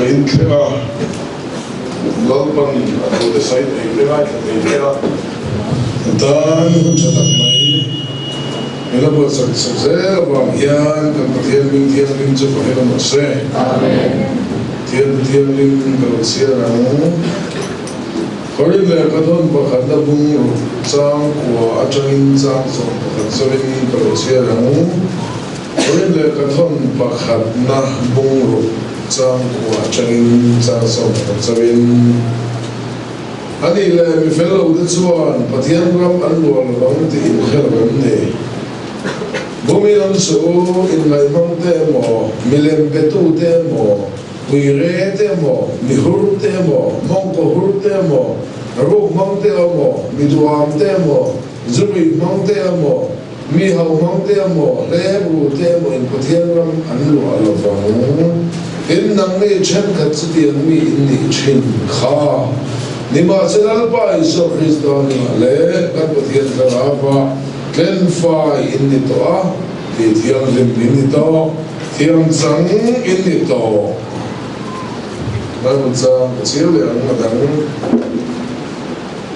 Vawiin thlenga Lalpan a thute sawi thei te ngaithla thei te a tan hun tha tak mai min la buatsak sak zel avang hian kan Pathian hming thianghlim chu fahel a mawh se. Pathian thianghlim ka lo chhiar ang. Korin lehkhathawn pakhatna bung ruk chang kua atangin chang zawm pakhat zawin ka lo chhiar ang. Korin lehkhathawn pakhatna bung ruk chang kua atangin chang zawm pakhat zawin. A nih leh mi fel lo te chuan Pathian ram an luah lo vang tih in hre lo em ni? Bumi lam chu inngaihmang te emaw, milem betu te emaw, Uire te emaw, mi hur te emaw, mawngkaw hur te emaw, ruk hmang te emaw, mi duham te emaw, zurui hmang te emaw, mi hau hmang te emaw, hlep ru te emaw in Pathian ram an luah lo vang. Tin, nangni thenkhat chutiang mi in nih thin kha. Nimahse Lalpa Isua Krista nunah leh kan Pathian thlarauva tlenfai in ni tawh a, tih thianghlim in ni tawh. Thiam chang in ni tawh. Bible chang ka chhiar leh ang a dang.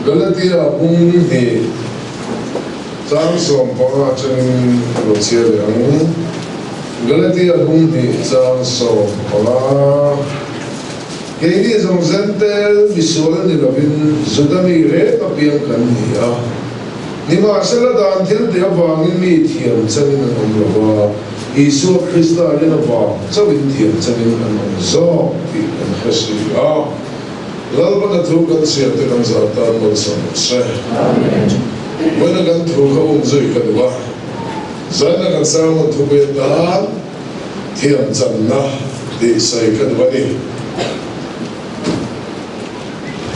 Galatia bung hnih chang 15 atangin ka lo chhiar leh ang. Galatia bung hnih chang 15. Keini zawng Zentel misual ni lovin Juda mi reng apiang kan ni a. Nimahsela dan thil tih avangin mi thiam changin an awm lo va. Isua Krista rin avang chauhin thiam changin an awm zawk tih kan hre si a. Lalpana thu kan chhiar te kan zah tan malsawm rawh se. Vawiina kan thu kha um zui ka duh a, zaina kan sermon thupui atan thiam channa tih sawi ka duh a ni.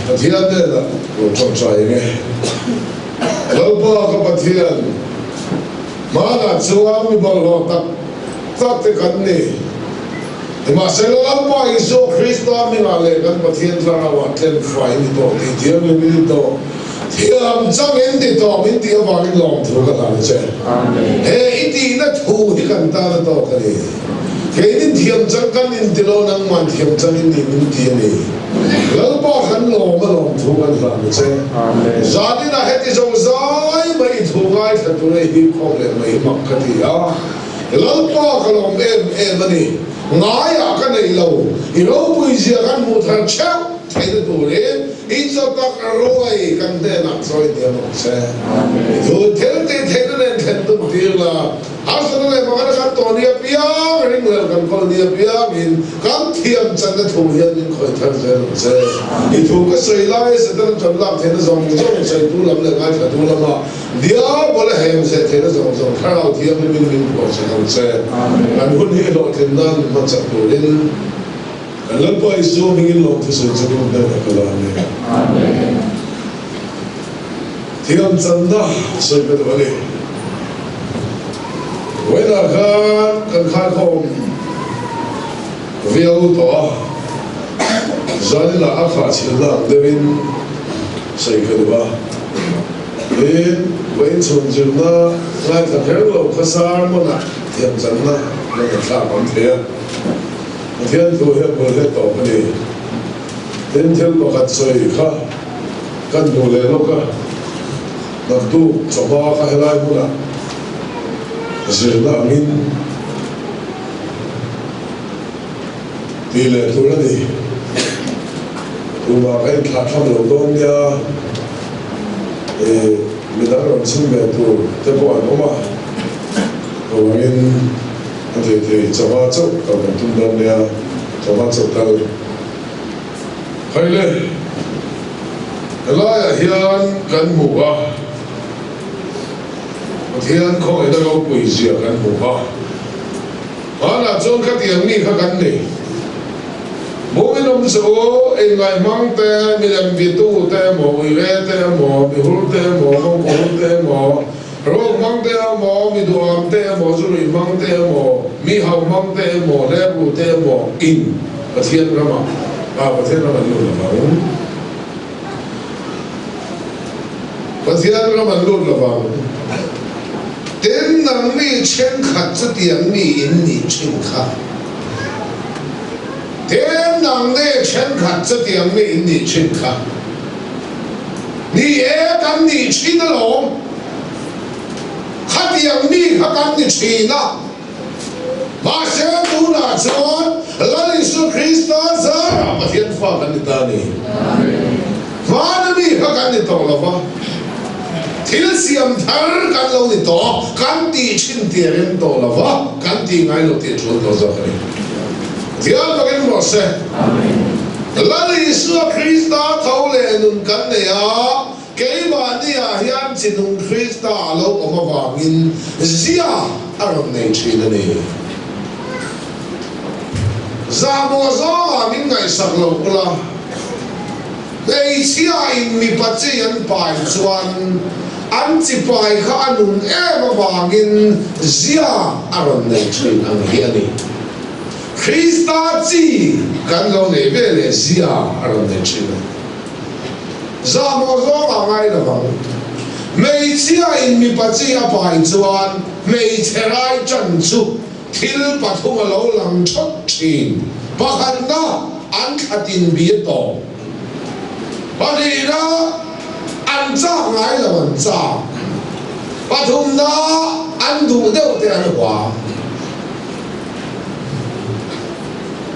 Pathian hnenah lo tawngtai eng e. Lalpa ka Pathian. Hmanah chuan mi bawlhhlawh tak tak te kan ni. Nimahsela Lalpa Isua Krista hmingah leh kan Pathian thlarauah tlen fai ni tawh tih thianghlim in ni tawh, thiam chang in ti tawh min tih avangin lawmthu ka hlan a che. He i tihna thu hi kan tan a tawk a ni. Keinin thiam chang kan inti lo, nangman thiam chang in nih min ti a ni. Lalpa kan lawm a lawmthu kan hlan a che. Zaninah heti zo zai mai i thu ngaithla tur ei hi khawm leh mai hi mak ka ti a. Lalpa ka lawm em em a ni. Ngaiah ka nei lo. I ropui zia kan hmuh thar theuh theihna turin i chawtak ruai kan hnenah chawi hniam ang che. I thu thil tih theihna nen thlen tum tir la. Harsatna leh pakhat a kan tawh ni apiang, ringhlel kan kawl ni apiangin kan thiam channa thu hian min khawih thar zel ang che. I thu ka sawi lai Satan a tan lak theihna zawng zawng sawitu lam leh ngaithlatu lama Diabol a hem zeh theihna zawng zawng Thlarau Thianghlimin min phuahsak ang che. Kan hun hi hlawhtlin nan min hmansak turin kan Lalpa Isua hmingin lawmthu sawi chu hun hnenah ka la a ni. Thiam channa sawi ka duh a ni. Vawiinah khan kan khaikhawm viau tawh a, zaninah a khahchhilhna ang deuhin sawi ka duh a. Tin, vawiin chhun zirna ngaithla kher lo kha sermon-ah thiam channa la ngaihthlak awm thei a. Pathian thu hian bul hle tawp a ni. Tin, thil pakhat sawi kha kan hmuh leh lawk a, naktuk chawhma kha helai hmunah zirna angin tih leh tur a ni. Tumah ka inthlahthlam lo dawn nia, ih, midang rawn chhim ve tur te pawh an awm a, chuvangin a thei thei chawhma chauh kal kan tum dawn nia, chawhma chauh kal. Haile, helaiah hian kan hmu a, Pathian khawngaihna ropui zia kan hmu a, hmanah chuan khatiang mi kha kan ni. Muminawm chu inngaih hmang te, milem bitu te emaw, uire te emaw, mihur te emaw, mawngkaw hur te emaw, rawk hmang te emaw, mi duham te emaw, zurui hmang te emaw, mi hau hmang te emaw, hlep ru te emaw in Pathian ramah ah Pathian ram an lut lovang. Pathian ram an lut lovang. Tin, nangni thenkhat chutiang mi in nih thin kha. Tin, nangni thenkhat chutiang mi in nih thin kha ni e, kan nih thin alawm. Khatiang mi kha kan ni thin a. Mahse, tunah chuan Lal Isu Krista zarah Pathian fa kan ni ta a ni. Hmana mi kha kan ni tawh lo va, thil siam thar kan lo ni tawh, kan tih thin tih a rem tawh lo va, kan tih ngai lo tih a tul tawh zawk a ni. Thiam takin rawh se. Lal Isua Krista tho leh nun kan nei a, keimahniah hian chinung Krista a lo awm avangin zia a rawn nei thin a ni. Zahmawh zawngah min ngaihsak lo ula, hmeichhiain mipa chi an pai chuan an chi pai kha a nun em avangin zia a rawn nei thin ang hi a ni. Krista chi kan lo nei ve leh zia a rawn nei thin a. Zahmawh zawngah ngai lo vang. Hmeichhiain mipa chi a pai chuan hmeichhe rai tan chu Thil pathum a lo lang thawt thin. Pakhatna, an thlatin bi a tawp. Pahnihna, an chak ngai lo an chak. Pathumna, an duh deuh te an hua.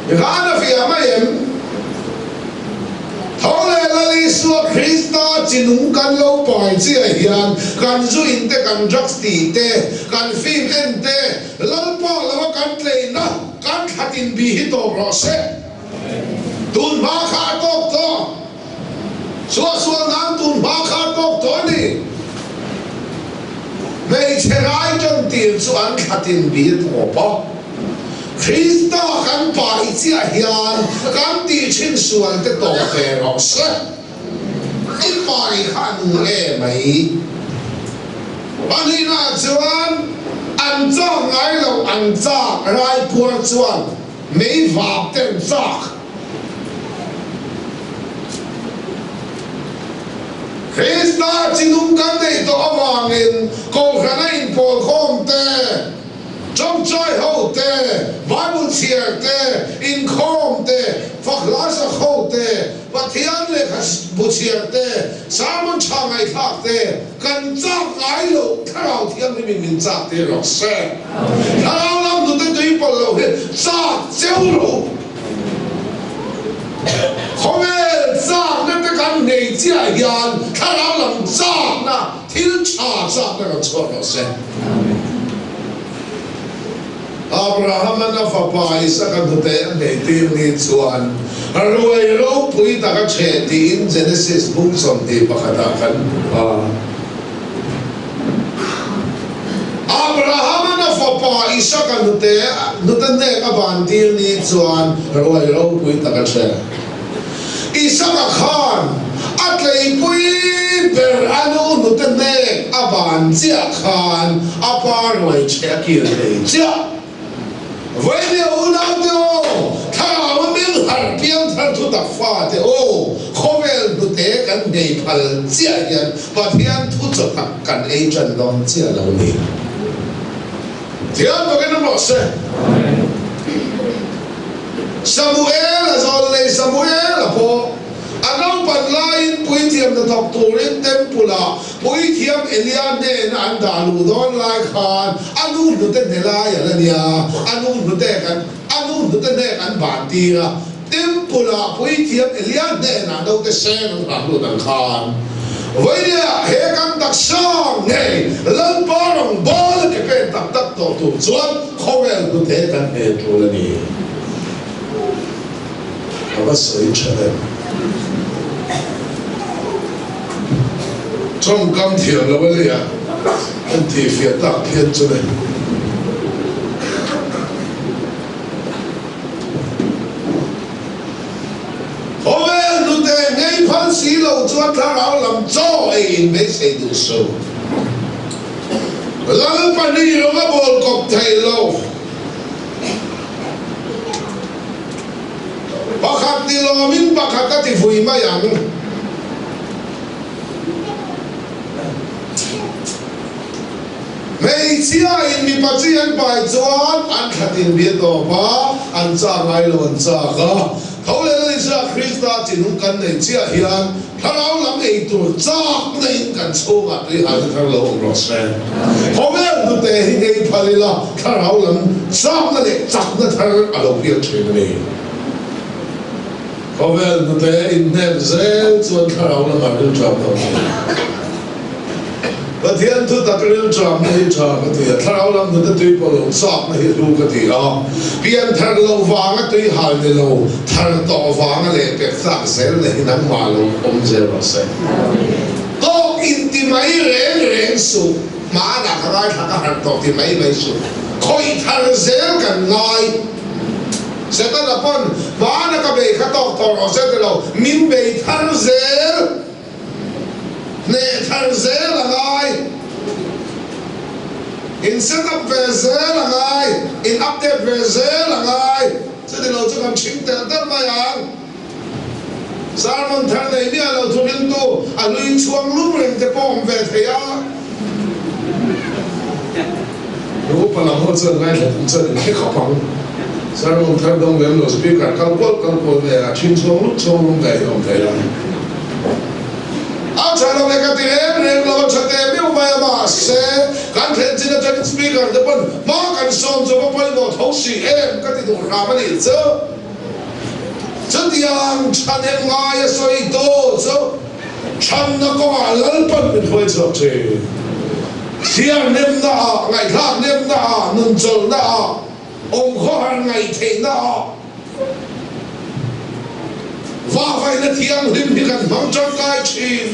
Khan a fiah mai em? Tho leh Lal Isua Krista chi nung kan lo pai chiah hian kan zu in te, kan drugs tih te, kan film en te, Lalpa lova kan tleina kan thlatin bi hi tawp rawh se. Tun hma kha a tawk tawh. Suahsual nan tun hma kha a tawk tawh a ni. Hmeichhe rai tan tir chu an thlatin bi a tawp a. Krista kan pai chiah hian kan tih thin sual te tawp ve rawh se. I pai kha a nung e mai. Pahnihna chuan an chak ngai lo an chak raipuar chuan mei vap te an chak. Krista chinung kan neih tawh avangin Kohhrana inpawlkhawm te, Chawngchai ho te, Bible chhiar te, inkhawm te, fakhla sak ho te, Pathian lehkha bu chhiar te, sermon tha ngaihthlak te, kan chak ngai loh Thlarau Thianghlimin min chak tir rawh se. Thlarau lam hnute tui pawlh loh hi chak cheu rawh u. Khawvel chakna te kan nei chiah hian Thlarau lam chakna Thil tha chakna kan chhuak rawh se. Abraham-an a fapa Isaka hnute a hmeitir ni chuan ruai ropui tak a chheh tiin Genesis bung 21 ah kan hmu a. Abraham-an a fapa Isaka hnute hnute hnek a bantir ni chuan ruai ropui tak a chheh. Isaka khan a tleipui ber a nu hnute hnek a ban chiah khan a pa ruai che a kil thei chiah. Vawinia unaute aw, thlarau a meng harh piang thar thu tak fate aw, khawvel hnute kan nghei phal chiah hian Pathian thu chaw tak kan ei tan dawn chiah lo ni. Thiam takin awm rawh se. Samuel a zawn lei Samuel a pawh a naupan laiin puithiam hnathawk turin temple ah puithiam Elia hnena an dah luh dawn lai khan a nu hnute hne lai a la nia, a nu hnute kan a nu hnute hnek an ban tir a, temple ah puithiam Elia hnenah naute seng an hrah lut ang khan vawinia he kan taksa ngei Lalpa rawngbâwl a ke pen tak tak tawh tur chuan Khawvel hnute kan hne tul a ni. A va sawi tha em. Tawngkam thiam lo a nia, an tihfiah tak phian chu ni. Khawvel hnute ngei phal si lo chuan thlarau lam chaw ei in beisei duh suh. Lalpa ni rawng a bawl kawp thei lo. Pakhat ni lawmin pakhat a ti vui mai ang. Hmeichhia. Hmeichhiain mipa chi an pai chuan an thlatin bi a tawp a, an chak ngai lo an chak a. Tho leh Lalisua Krista chinung kan neih chiah hian thlarau lam ei tur chakna in kan chhungah tuihalna thar lo awm rawh se. Khawvel hnute hi ei phal ila thlarau lam chakna leh chakna thar a lo piang thin a ni. Khawvel hnute inhnek zel chuan thlarau lamah rilṭam lo thin. Pathian thu tak rilṭamna hi ṭha ka ti a, thlarau lam hnute tui pawh lo châkna hi hlu ka ti a. Pian thar loh vanga tui hal ni lo, thar tawh vanga leh pek tlak zelna hi nangmah lo awm zel rawh se. Tawk inti mai reng reng suh, hmanah ka ngaithla ka harh tawh ti mai mai suh. Khawih thar zel kan ngai. Setana pawn hmana ka bei kha tawk tawh rawh se ti lo, min bei thar zel. Hneh thar zel a ngai, in set up ve zel a ngai, in update ve zel a ngai, chuti lo chu kan chhing telh telh mai ang. Sermon thar nei miah lo thu ringtu a lui chhuang lum reng te pawh awm ve thei a. Nu upa lam ho chuan ngaithla tum chuan in hre khawp ang. Sermon thar dawng lem lo speaker kal kual kal kual ve a, chhing chhuang lum chhuang lum ve hi awm thei a. A tha lo e ka ti reng reng lo, a tha teh meuh mai a mahse kan thlen chin atangin speaker te pawn hma kan sawm chu va pawimawh tho si em ka ti duh hram a nih chu. Chutiang thahnem ngai a sawi tu chu Chhanna kawngah Lalpan min hruai chhuak thin. Thliar nemna ah, ngaihthlak nemna ah, nunchawlhna ah, awmkhawhar ngaihtheihna ah vahvaina thianghlim hi kan hmang tangkai thin.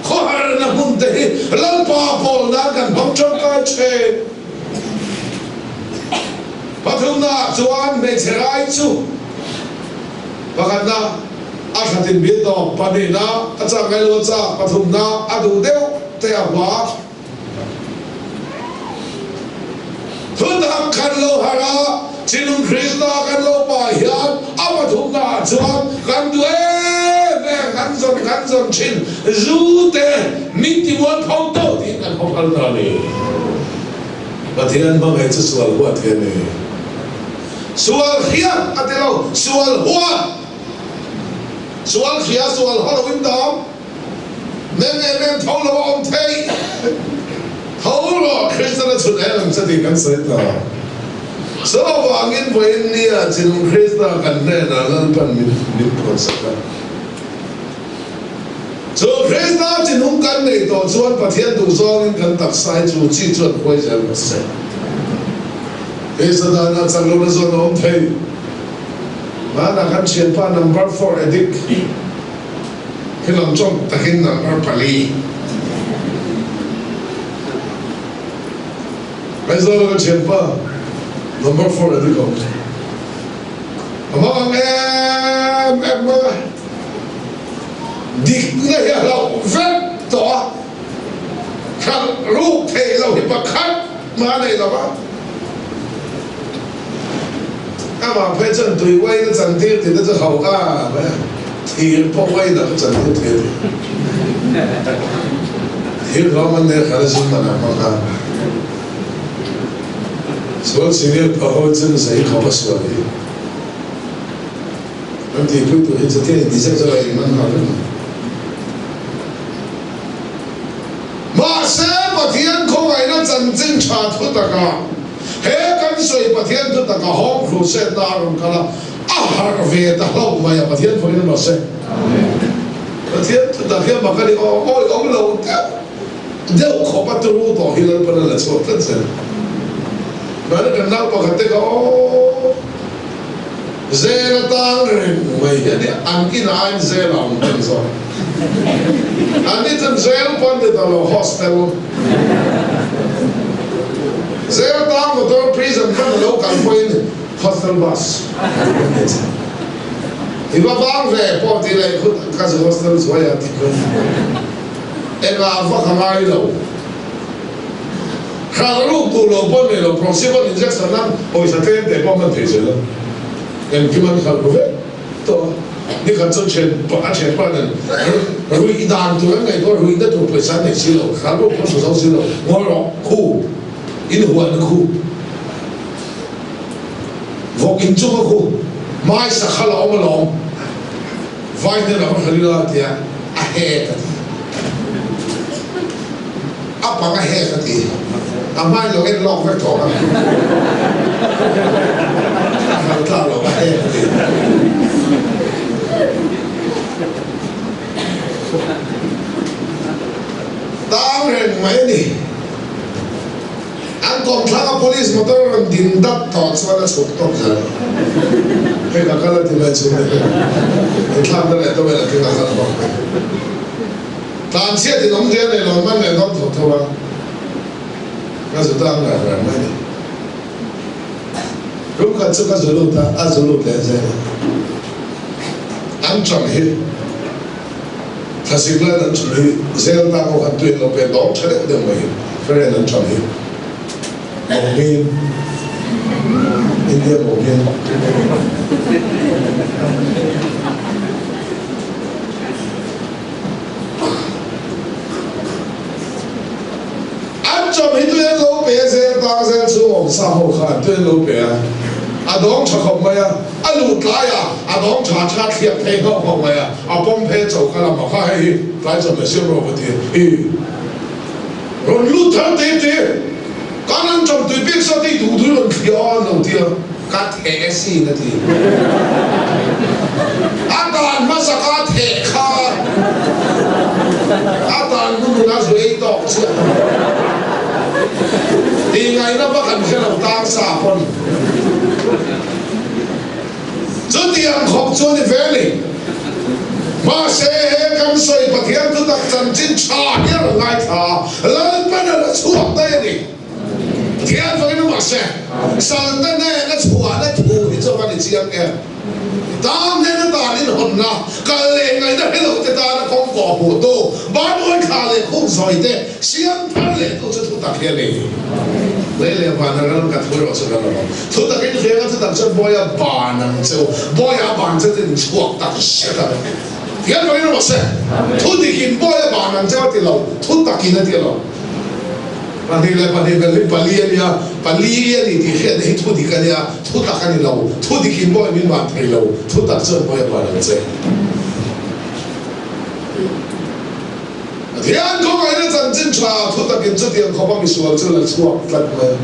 Khawharna hmun te hi Lalpa pawl nan kan hmang tangkai thin. Pathumna ah chuan hmeichhe rai chu pakhatna, A thatin bil tawp pahnihna a chak ngai lo a chak pathumna a duh deuh te a hua. Thutak kan lo harh a, Chinung Krista kan lo pa hian a pathumna ah chuan kan duh em em, kan zawn kan zawn thin, zu te min ti mual pho to tiin kan haw phal ta a ni. Pathian hmangaih chu sual huat hi a ni. Sual hriat a ti lo, sual huat. Sual hria sual haw lo in dam. Meng em em tho lo a awm theih. Tho rawh Kristian a chhun el ang che tih kan sawi ta. Chuvangin vawiin nia chinung Krista kan hnenah Lalpan min min phuansak a. Chu Krista chinung kan neih tawh chuan Pathian duhzawngin kan taksa hi chu chi chuan huai zel rawh se. Krista dana chak lohna zawn a awm thei. Hmanah kan thianpa number four addict hi lam chawm takin number pali. Aizawl a ka thianpa number four addict awm thei. A hmang ang em em mai a, dikna hi a hlauh vek tawh a, hralh ruk theih loh hi pakhat hma nei lo va. Amah phei chuan tui uain a chantir tih te chu hauh a mai a, thir pawh uain a ka chantir thei a ti. Thir hlawm an nek khan a zin man a hmang a. Sual senior pa ho chuan zei khawp a sual hi. An tihpui tur hi chutia inti zeuh zeuh a inman nghal vek mai. Mahse, Pathian khawngaihna chanchin tha thu takah he kan sawi Pathian thu takah Home Crusade na a rawn kal a, a harh ve ta hlauh mai a, Pathian fakin rawh se. Pathian thu tak hi a mak a ni, aw awi awm lo deuh deuh khawp a turu tawh hi Lalpan a la chhuak tlat zel. Mahni kan nau pakhat te kha aw zel a tang reng mai hi a ni, an inah aiin zel a awm hnem zawk. An ni chuan zel pawn ni ta lo hostel zel tang motor prison khan a lo kal pawhin hostel bus an ni che. I va vang ve pawh ti leh khut ka zu hostel zuai a ti khut. Engah vak a ngai lo. Hrang ruk duh lo pawn nei lo proximon injection nan pawisa tlem te pawh hman thei zel a. Engkim an khalh vek tawh a. Nikhat chu thian a thianpa nen ruih dan tur an ngaihtuah a, ruihna tur pawisa an nei si lo, hrang ruk pawh hmu zo si lo, ngawi rawh, khu. In huan khu vawk in chunga khu mai sakhal a awm alawm vai hnen a va hral ila a tia a hek a ti a pang a hek a ti a hmain lo en lawk vek tawh a a hral tlak lo a hek a ti. Tang reng mai a ni. An kawmthlang a police motor a rawn din dat tawh chuan a chhuk tawp zel. Hei ka kal a ti mai chu mai. Inthlakna leh tawh vel a tling a kal bawk mai. Tlanchhiat in awm zel nei lo man leh dawn tho tho a. Ka zu tang reng reng mai a ni. Rum khat chu ka zu lut a, a zu lut leh zel a. An cham hi thlasik laiin an cham hi zel ta pawh khan tuiin lo pe dawng tha deuh deuh mai hi Feren an cham hi Mawngin India Mawngin An chawm hi tuiin lo pe zel tang zel chu awmsa ho khan tuiin lo pe a, a dawng tha khawp mai a. A luh tlai a, a dawng tha tha thliak phei nghauh nghauh mai a, a pawm phei choka lamah kha hei hi tlai chawm leh siam rawh va ti hi rawn lut thar te te kan an chawm tui pek sa tei duh tui rawn thliah a an lo ti a, ka theh sin a ti. A dan hmasa kha theh kha a dan hnu nun a zu ei tawk chiah tih ngaihna va kan hre lo tang sa pawn. Chutiang khawp chu a ni ve a ni. Mahse, he kan sawi Pathian thutak chanchin tha hi a rawn ngaithla a, Lalpan a la chhuak daih a ni. Pathian fakin a mahse, Salte hnena chhuahna thu hi chu a va ni chiang em? Tan hnena tan inhawnna, kal leh ngaihna hre lote tana kawng kawh hmuhtu, Bible thla leh khum zawite siam thar lehtu chu thutak hi a ni. Lei leh van a ral ka thu erawh chu ka la lo. Thutakin hriang a thutak chuan Bawia ban ang che u, Bawia a ban che chu in chhuak tak zet a. Hian vawiin rawh se, Thudikin Bawia ban ang che u a ti lo, thutakin a ti lo. Pahnih leh pahnih bel hi pali a nia, pali a ni tih hriatna hi thudik a nia, thutak a ni lo. Thudikin Bawia min ban thei lo, thutak chuan Bawia ban ang che. Pathian khawngaihna chanchin tha thutakin chutiang khawpa misual chu la chhuak tlat mai a.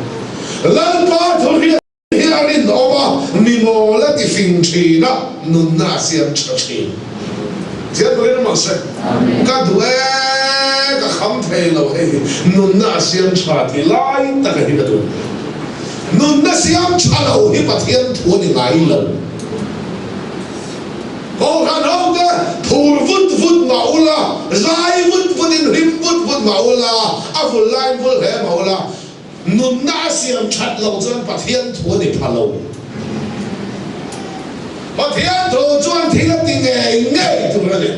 Lalpa thurhiat hi a rinawm a, mi mawl a ti fing thin a, nunna a siam tha thin. Pathian pawhin a mahse, Ka duh e, ka kham thei lo hei hi, nunna a siam tha ti lai taka hi ka duh. Nunna siam tha lo hi Pathian thu a ni ngai lo. Kohhran hote phur vut vut mah ula, zai vut vutin hlim vut vut mah ula, a vul laiin vul hle mah ula, nunna a siam that loh chuan Pathian thu a ni pha lo. Pathian thu chuan thil a ti ngei ngei tur a ni.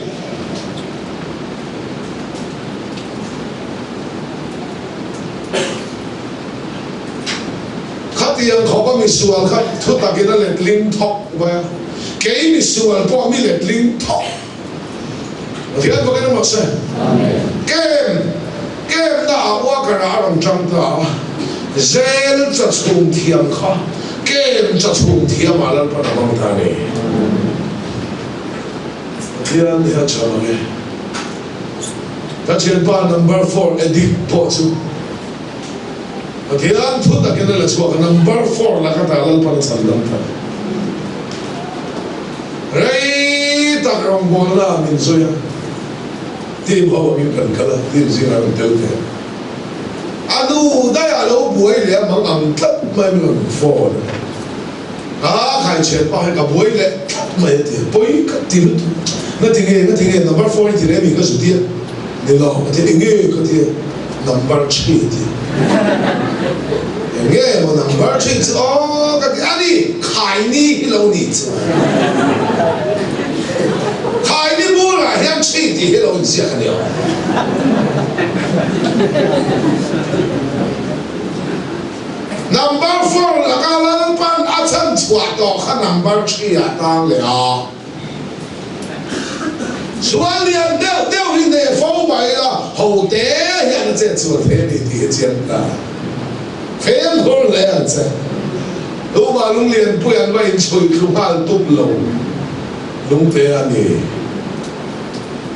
Khatiang khawpa misual kha thutakin a letling thawk mai a. Kei misual pawh mi letling thawk. Pathian bawkin a mawt se. Kem kem na ah worker ah a rawn tang ta a, zel cha chhum thiam kha kem cha chhum thiam ah Lalpan a hmang ta a ni. Pathian hi a tha mang e. Ka thianpa number four addict pawh chu Pathian thu takin a la chhuak a, number four laka tah Lalpan a chhan dam ta. Rei tak rawngbawlna ah min zui a, team ho angin kan kal a, team zingah rawn tel ve a. A nu daih a lo buai leh a mang ang tlat mai min rawn phone a, a khaichhiat pah hi ka buai leh tlat mai a ti a, pawi ka ti lutuk. Ngatinge, ngatinge number four i ti leh mi ka zu ti a, ni lo a ti a, enge ka ti a. Number thi a ti. Enge maw number thi chu aw ka ti a ni, khaini hi lo ni chu. Khaini bulah hian thi tih hi lo inziak a ni ang. Number four laka Lalpan a chhan chhuah tawh kha number thi ah tang leh a. Sual lian deuh deuh hi hneh fo mai ila, ho te hian a chet chhuah thei a ni tih hi chiang ta. Fimkhur hle ang che. Tumah lunglianpui an va inchhuih thlu nghal tup lo. Lungte a ni.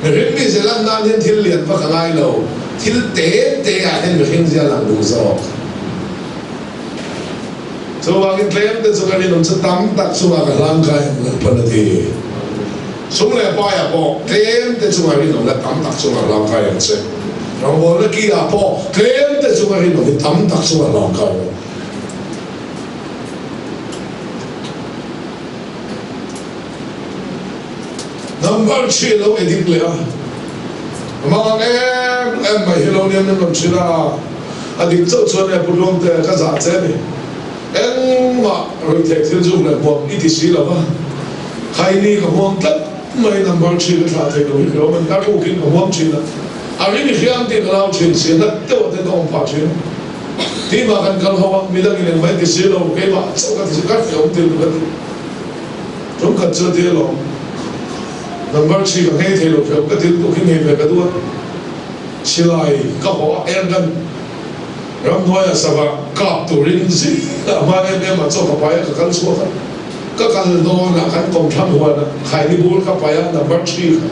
Mihring mize lan nan hian thil lian vak a ngai lo, thil te te ah hian mihring zia lang duh zawk. Chuvangin tlem te chu ka rinawm chu tam tak chungah ka hlang kai ang Lalpan a ti. Sum leh paiah pawh tlem te chungah rinawm la tam tak chungah hlang kai ang che. Rawngbawlna ki ah pawh tlem te chunga rinawm hi tam tak chungah hlang kai ang. Number chhi lo edit leh a, mang em em mai hi lo nia min rawn hrilh a, a dik chauh chuan e Pu Hluangte ka zah che a ni, engmah ruihtheih thil chu leh hmuam i ti si lo va, Khaini ka hmuam tlat mai number chhi ka thlah thei lo hi ka awm a ni, a rukin ka hmuam thin a, a ring i hriam tih ka lau thin si a, nat deuh te ka awm phah thin. Keimah kan kal ho a, midangin engmah i ti si lo, keimah chauh ka ti si, ka hreawm thil ka ti. Tum khat chu a ti alawm. Number chhi ka nghei thei lo hreuh, ka thil tuk hi nghei ve ka duh a. Silai ka haw a, air gun ramhnuaiah sava kap turin zingah hma em em ah chaw ka pai a, ka kal chhuak a. Ka kal dawn a, kan kawmthlang huan a, khaini bur ka pai a, number chhi kha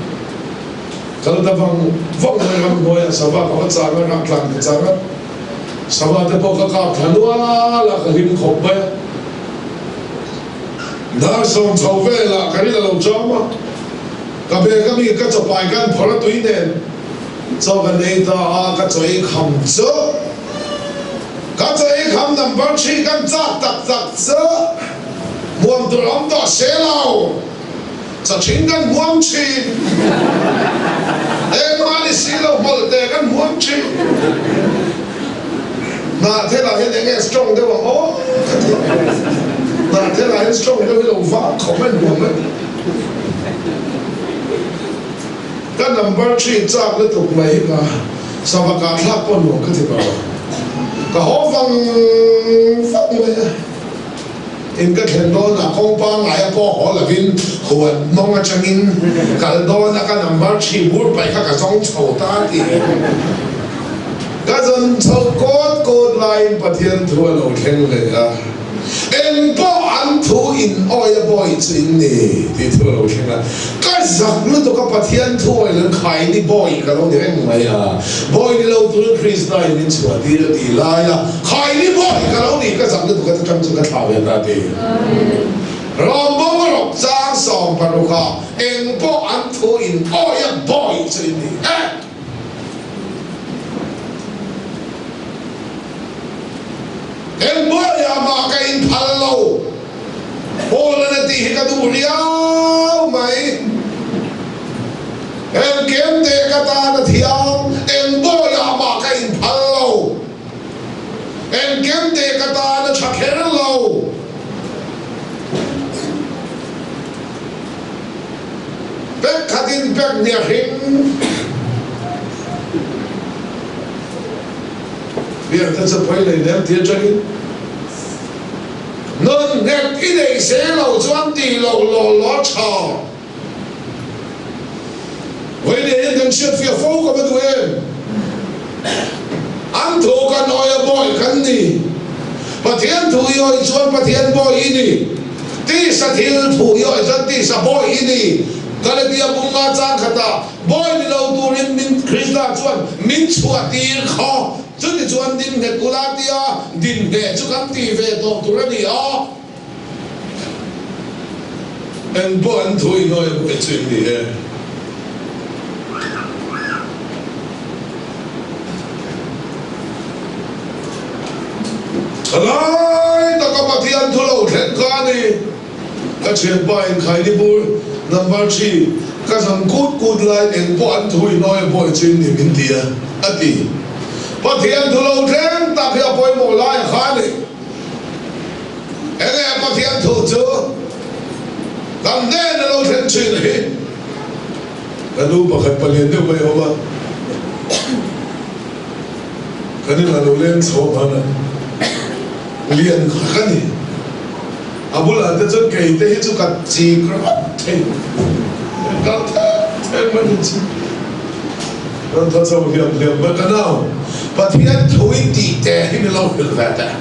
kal ta vang vang mai ramhnuaiah sava ka va chang a, rah tlan ka chang a. Sava te pawh ka kap thla nual a, ka hlim khawp mai a. Dar sawm chho velah ka rin a lo chawm a, ka bag a mi ka chawpai kan phawrh a tui nen chaw kan ei ta a, ka chaw ei kham chu ka chaw ei kham number chhi kan chak tak tak chu hmuam tur awm tawh se lo, chachhin kan hmuam thin, engmah ni si lo hmawlh te kan hmuam thin. Hnahthel ah hian enge strong deuh ang aw ka ti a, hnahthel ah hian strong deuh hi lo vang khawp mai nuam mai. Ka number chhin chak lutuk mai hi ka sava kah thlak pawh nuam ka ti lo, ka haw vang vang mai a. In ka thlen dawnah kawng pangngaia pawh haw lovin huan mawng atangin kal dawna ka number chhi bur paih kha ka zawng chho ta a ti. Ka zawn chho kawt kawt laiin Pathian thu a lo thleng ve a, Eng pawh an thu in awi a bawi chu in ni tih thu a lo thleng a. Ka zak lutuk a Pathian thu awi lan khai ni bawi ka lo ni reng mai a, bawi ni lo turin Krista in min chhuah tir a tih laia Khai ni bawi ka lo nih ka zak lutuk a chutang chu ka thlah ve ta ti. Rawngbaw a rawk chang 16 ah eng pawh an thu in awi a bawi chu in ni e. Eng bawi ah mah ka in phal lo. Paul an a tih hi ka duh riau mai. Eng kem te ka tan a thiam eng bawi ah mah ka in phal lo. Engkim teh ka tan a tha kher lo. Pek khatin pek nia hring. Biak te chu pawi lei nem ti atangin nun nghet i nei se lo chuan tih loh law law tha. Vawiin hian kan hriat fiah fo ka va duh em? An thu kan awi a bawi kan ni. Pathian thu i awi chuan Pathian bawi i ni. Tisa thil thu i awi chuan tisa bawi i ni. Galatia bunga chang khatah bawi ni lo turin min Krista chuan min chhuah tir kha. Chuti chuan din nghet ula tia din hneh chu kan ti ve tawh tur a ni a. Eng pawh an thu i hnuai buai chu in ni e. Lai taka Pathian thu lo thlen kha a ni. Ka thianpa in khaini bur number thi ka zam kut kut laiin eng pawh an thu i hnuai buai chu in ni min ti a, a ti. Pathian thu lo thleng tak hi a pawimawh lai kha a ni. Enge Pathian thu chu kan hnen a lo thlen thin hi? Ka nu pakhat palian deuh mai a awm a, kan inah lo leng chho hman a, lian kha ka ni. A bulah te chuan kei te hi chu ka chik rawt thei, kal thek thek mai hi chu rawn thaw chho hliam hliam mai ka nau. Pathian thu i tih te hi min lo hrilh ve teh.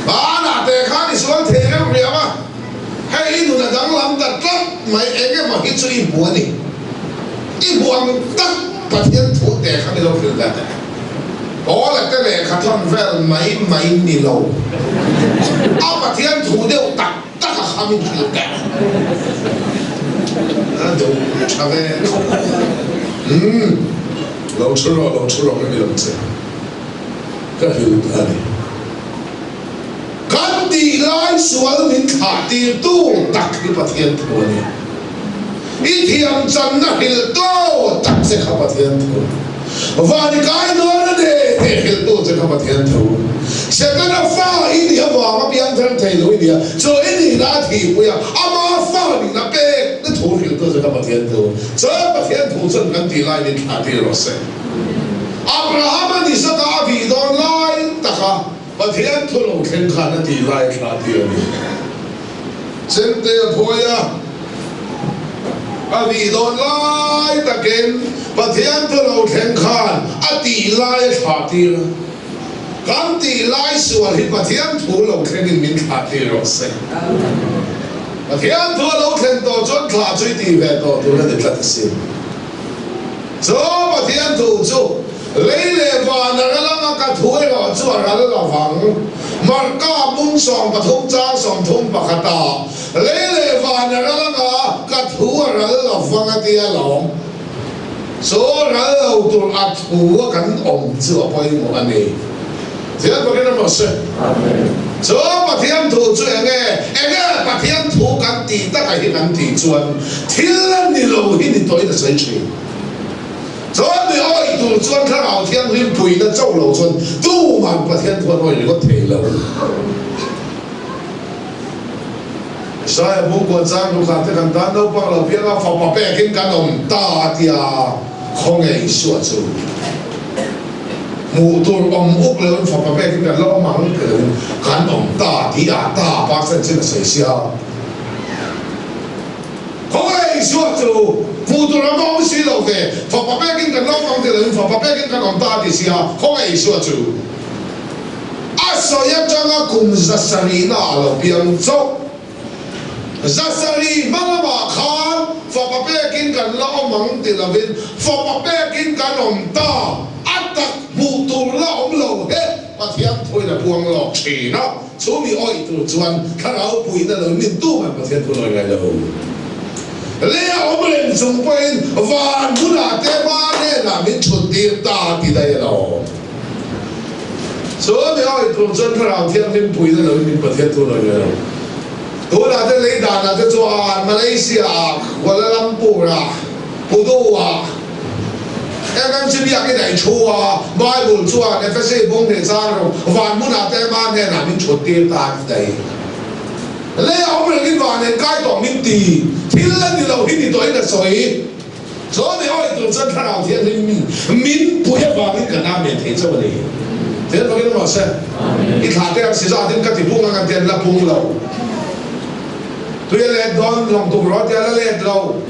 Hmanah te khan i sual thei reuh riau a, hei i nun a danglam ta tlat mai, eng emaw hi chu i hmu a ni. I hmu ang tak Pathian thu te kha mi lo hrilh ve teh. Paula te lehkha thawn vel mai mai ni lo, a Pathian thu deuh tak tak a kha min hrilh teh. A deuh tha ve khawp. Umm, lo thu rawh, lo thu rawh ka ni lo che. Ka hrilh a ni. Kan tih lai sual min thlah tirtu tak hi Pathian thu a ni. I thiam channa hrilh to tak che kha Pathian thu. Van i kai dawn a ni tih hrilhtu che kha Pathian thu. Setana fa i nih avanga piangthar thei lo i nia, chu i nihna a thihpui a, ama fa nihna pekna thu hrilhtu che kha Pathian thu. Chuan Pathian thu chuan kan tih lai min thlah tir rawh se. Abrahama Isaka a vih dawn lai taka Pathian thu lo thleng khan a tih lai thla ti a ni. Chemte a phawi a, a vih dawn lai takin Pathian thu lo thleng khan a tih lai a thlah tir a. Kan tih lai sual hi Pathian thu lo thlengin min thlah tir rawh se. Pathian thu a lo thlen tawh chuan thlah chu i tih ve tawh tur a ni tlat asin. Chu Pathian thu chu lei leh van a ral anga ka thu erawh chu a ral lo vang. Marka bung 13 chang 31 ah lei leh van a ral anga ka thu a ral lo vang a tia lawm. Chu ral lo tur a thu a kan awm chu a pawimawh a ni. Thian pakin a mawh se. Chu Pathian thu chu enge? Enge Pathian thu kan tih takah hi kan tih chuan thil a ni lo hi ni tawhin a sawi thin. Chuan mi awih tur chuan Thlarau Thianghlim puihna chauh lo chuan tuman Pathian thu an awih ringawt thei lo. Isaiah bungkuan chang lukah te kan tan naupang lo piang a fapa pekin kan awm ta a tia khawnge Isua chu. Hmuh tur awm uk loin fapa pekin kan la awm ang ti loin kan awm ta tih ah ta percent chin a sawi sia. Khawnge Isua chu hmuh tur awm awm si lo ve, fapa pekin kan la awm ang ti loin fapa pekin kan awm ta ti sia, khawnge Isua chu a sawi atanga kum 700 na ah lo piang chauh. 700 hma lamah khan fapa pekin kan la awm ang ti lovin fapa pekin kan awm ta, a tak hmuh tur la awm lo he Pathian thuin a puang lawk thin a, chu mi awih tur chuan thlarau puihna lo min tum an Pathian thu nawi ngai lo. Lei a awm reng chung pawhin van hmunah te hma hnenah min thut tir ta ti daih a lo. Chu mi awih tur chuan Thlarau Thianghlim puihna lo in min Pathian thu nawi ngai lo. Tunah te lei danah te chuan Malaysia ah, Kuala Lumpur ah, Pudu ah, MMC biakin a i thu a, Bible chuan Efesi bawng hneh chang rawh, van hmunah te hma hnenah min thut tir ta a ti daih. Lei a awm rengin van en kai tawh min ti, thil a ni lo hi ni tawhin a sawi. Chuan i awih tur chuan Thlarau Thianghlim min min pui avangin kan amen thei chauh a ni. Thil fakin rawh se. I thlah te ang si zatin ka ti pung ang an ti an la pung lo. Tui a let dawn lawng tuk rawh a ti a la let lo.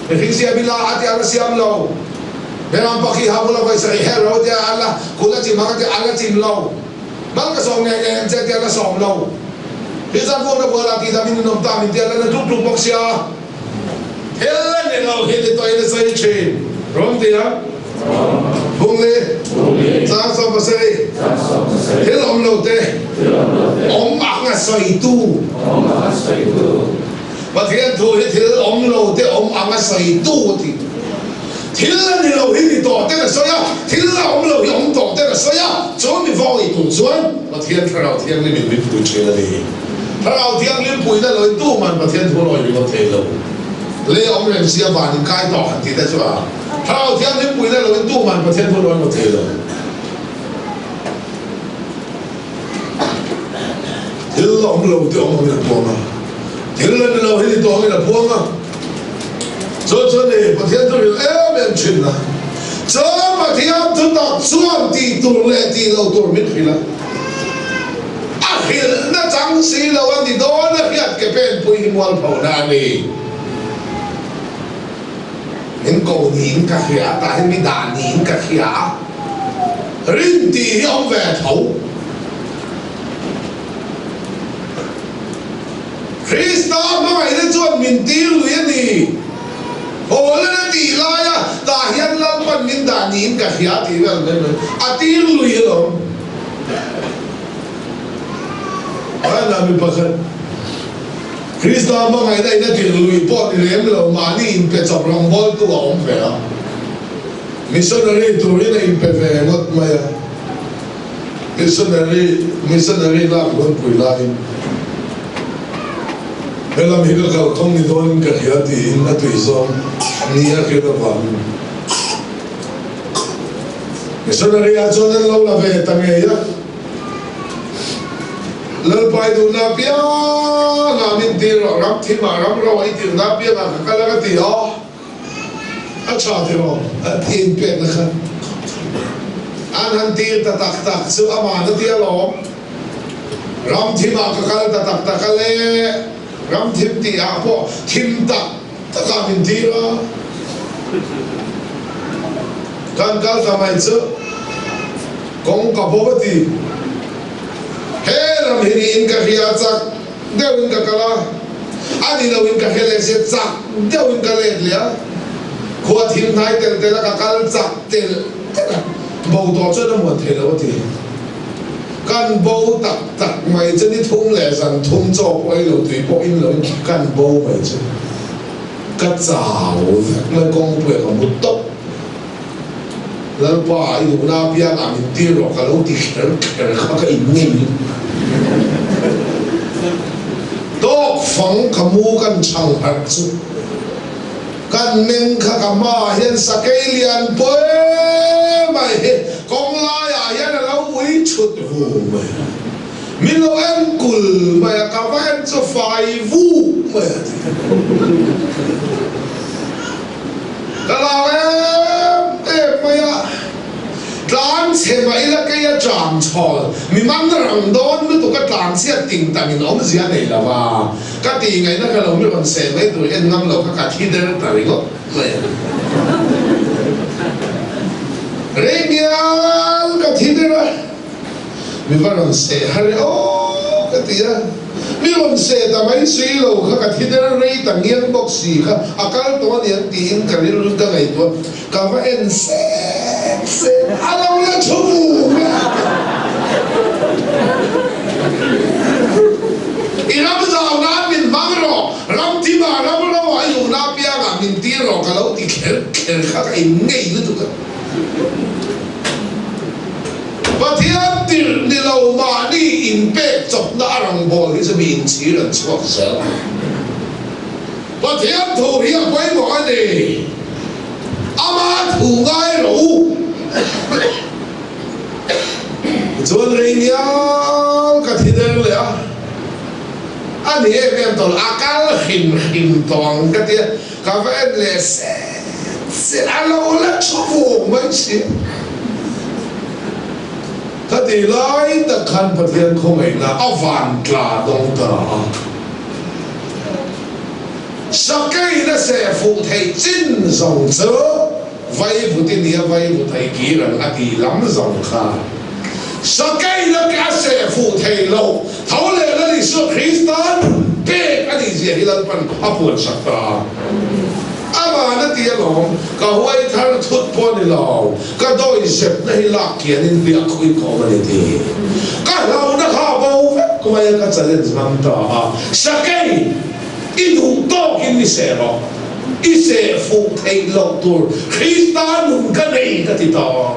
Mihring siam ila a ti a la siam lo. Beram pakhi ha bula vawi sarih her rawh a ti a la kut a chim ang a ti a la chim lo. Mal ka sawm ngei ngei ang che a ti a la sawm lo. Hi zan vuak na bual ah tih dam in in awm ta min ti a la na tluk tluk bawk sia. Thil a ni lo hi ti tawhin a sawi thin. Rawng ti a? Bung li? Chang 17. Thil awm lo te awm ang a sawitu. Pathian thu hi thil awm lo te awm ang a sawitu a ti. Thil a ni lo hi ni tawh ten a sawi a, thil a awm lo hi awm tawh ten a sawi a, chu mi vawi tur chuan Pathian Thlarau Thianghlim in min pui thin a ni. Thlarau Thianghlim puihna lo in tuman Pathian thu rawi ringawt thei lo. Lei a awm reng sia van in kai tawh han tih te chu a Thlarau Thianghlim puihna lo in tuman Pathian thu rawi ngawt thei lo. Thil a awm lo te awm angin a puang a, thil a ni lo hi ni tawh angin a puang a. Chu chu a ni Pathian thu rilh em em thin a. Chuan Pathian thu tak chuan tih tur leh tih lo tur min hrilh a. A hrilhna chang si lo a ni dawn a hriat ke penpui hi mualphona a ni. Min ko niin ka hria a, tah hian mi dah niin ka hria a, rin tih hi awm ve tho. Krista hmangaihna chuan min tir lui a ni. Hawlan a tih laia tah hian Lalpan min dah niin ka hria tih vel mai mai a tir lui alawm. Hmanah mi pakhat Krista hmangaihna in a tir lui pawh ni lem lo mahni inpe chawp rawngbawltu a awm ve a. Missionary turin a inpe ve ngawt mai a. Missionary missionary lak hunpui laiin helam hi ka kalkhawng ni dawnin ka hria tiin a tui zawng ni a hriat avangin missionary ah chuan an lo la ve ta ngei a. Lalpai duhna apiangah min tir rawh, ram thimah ram ro i tirhna apiangah ka kal ang a ti a. A tha tiraw? A ti inpekna kha an han tir ta tak tak chu aman a ti alawm. Ram thimah ka kal ta tak tak a le, ram thim tihah pawh thim tak takah min tir a. Kan kal ta mai chu kawng ka bo a ti. He ram hi niin ka hria chak. Deuhin ka kal a, a ni loin ka hre leh sia chak deuhin ka let leh a, khua thim hnai tel tel a ka kal chak tel tel a, bo tawh chuan a muan thei lo a ti. Kan bo tak tak mai chu ni thum leh zan thum chaw pawh ei lo tui pawh in loin kan bo mai chu ka chau vek mai kawngpuia ka mu tawp. Lalpa i duhna apiangah min tir rawh ka lo ti kher kher kha ka in ngei. Tawk fang ka mu kan chhang harh chu kan meng kha ka hmaah hian sakei lian pawi mai hi kawng laiah hian a lo ui chhut hu mai a, min lo en kul mai a, ka va en chu fai vuk mai a ti. Ka lau em em mai a, tlan chhe mah ila kei a tlan chhawl, mi man rang dawn lutuk a tlan chhiat ting tang in awmzia nei lo va, ka tih ngaihna ka lo mi rawn seh mai tur en ngam lo kha ka thi der ta ringawt mai a. Rei ngial ka thi der a. Mi va rawn seh har e aw ka ti a, mi rawn seh ta mai si lo kha ka thi der rei ta ngiang bawk si kha a kal tawh a niang tiin ka rilru ka ngaihtuah ka va en sek sek a lo la thu vung a. I ram zau nan min hmang rawh, ram thimah ram ro ah i duhna apiangah min tir rawh ka lo ti kher kher kha ka in ngei lutuk a. Pathian tirh ni lo mahni inpek chawpna a rangbawl hi chu mi inchhir an chhuak zel. Pathian thu hi a pawimawh a ni. Ama thu ngai rawh u. Tichuan rei ngial ka thi der leh a, a ni em em tawh lo, a kal hrim hrim tawh ang ka ti a. Ka va en leh set set a lo la thu vung mai si. Ka ti lai tak khan Pathian khawngaihna a van tla dawng ta a. Sakei na seh fuh theih chin zawng chu vaivut i nia vaivut ei kir ang a ti lam zawng kha. Sakei na ke a seh fuh thei lo tho leh Lal Isua Kristan pek a nih zia hi Lalpan a puan sak ta a. Aman a ti alawm, ka huai thar thut pawh a ni lo, ka dawi zepna hi lak kianin hliah khuih ka awm a ni ti. Ka hlauhna kha a bo vek mai a, ka challenge ngam ta a. Sakei, i duh tawkin i seh rawh, i seh fuh theih loh tur Krista nun ka nei ka ti ta a.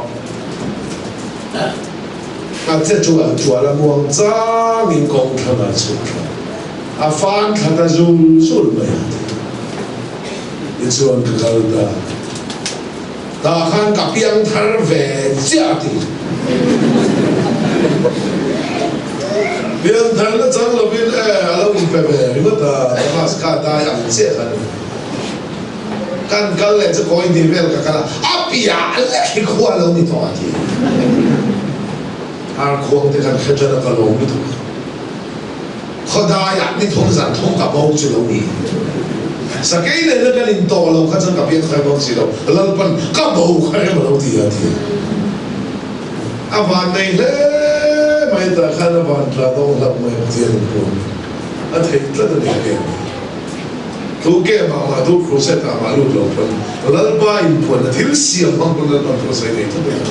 A che chual chual a muang changin kawng thlang a chhuk thla a fan thla ta zul zul mai a ti. Tichuan ka kal ta. Tah khan ka piang thar ve chiah a ti. Piang thar na chang lovin e a lo inpe ve ringawt a, Damas kha dai ang chiah kha a ni. Kan kal leh chu kawi ni vel ka kal a, a piah lek hi khua lo ni tawh a ti. Ar khuang te kan hre ṭan a ka lawm lutuk. Khawdaiah ni thum zan thum ka bo chu lo ni. Sakei nena kan in tawh lo kha chuan ka piang thar bawk si lo. Lalpan ka bo kha rem a lo ti a ti. A van nei hle mai tah khan a van tla dawng hlauh mai Pathian in puan. A theih tlat a ni a pek ni. Tu ke mah mah tu crusade ah mah lut lo pawn Lalpa inphuanna thil siam hmang pawn Lalpan thu a sawi thei tlat a ni.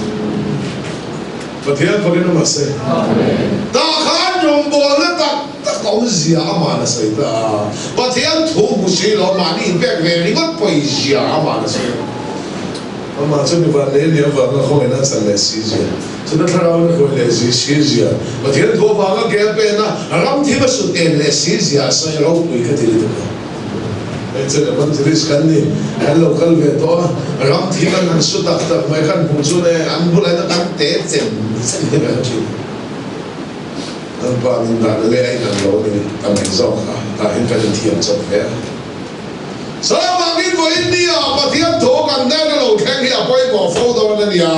Pathian fakin awm ase. Tah khan rawngbawlna tak tak awmzia ama'n a sawi ta a. Pathian thu hmu si lo mahni inpek ve ringawt pawizia ama'n a sawi a. Amah chu mi van leh nia avanga khawngaihna a chan leh si zia, chuna thlarauin a hruai leh zi si zia, Pathian thu avanga ke a pen a, ram thim a sut en leh si zia a sawi a ropui ka ti lutuk a. Hei chuan evangelist kan ni, kan lo kal ve tawh a, ram thim an han su tak tak mai khan hmuh chu le an bulah hian kan te chem chem hi ka hre thin. An pa min dan leh a inang lo a ni ta mai zawk a, tah hian kan inthiam chawp hle a. Chuvangin vawiin nia Pathian thu kan nen a lo thleng hi a pawimawh fo dawn a nia,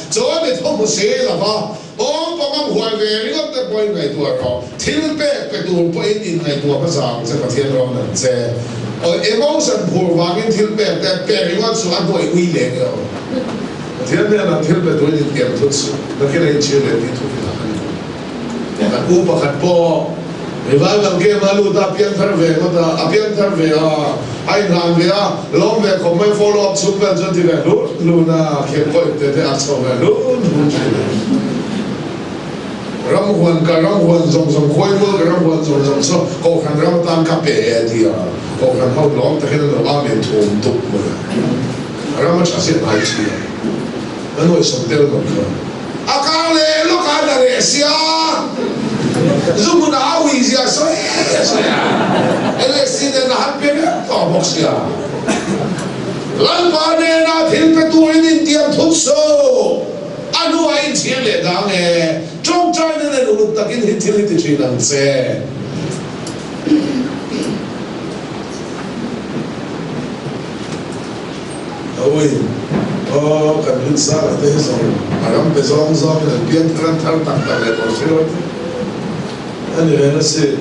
chuan i thu hmu si lo va, awm pawng ang huai ve ringawt te pawhin ngaihtuah rawh, thil pek pe tur pawhin inngaihtuah hmasa ang che Pathian rawn an che. Awi emotion phur vangin thil pek te pe ringawt chu a hnuai ui leng emaw. Pathian hnenah thil pe turin intiam thut suh, nakin a inchhir leh tih thu hrilh a ni. Kan u pakhat pawh revival game a lut a, a piang thar ve ngawt a, a piang thar ve a, a inhlan ve a, lawm ve khawp mai, follow up chhung vel chuan ti ve hlun hlun a, khenkawi te te a chho ve hlun hlun thin a. Ram huan ka ram huan zawng zawng, khuai mual ka ram huan zawng zawng chu Kohhran ram atan ka pe e a ti a, Kohhran ho lawm takin an lo amen thum dup mai a, ram a tha zia ngai thin a, a nuaihsawm tel ngawt kha. A kar leh lawk a na leh sia, zu hmun a ui zia sawi sawi a, LSC nen a han pe vek tawh bawk sia. Lalpa nena thil pe turin intiam thut suh, a hnuah inchhir leh dang e, tawngtaina nen uluk takin hi thil hi ti thin ang che. A ui, Aw, kan lut zar a te hi zawng a ram pe zawng zawngin an piang thar an thar tak tak leh tawh hrelo te a ni reng asin.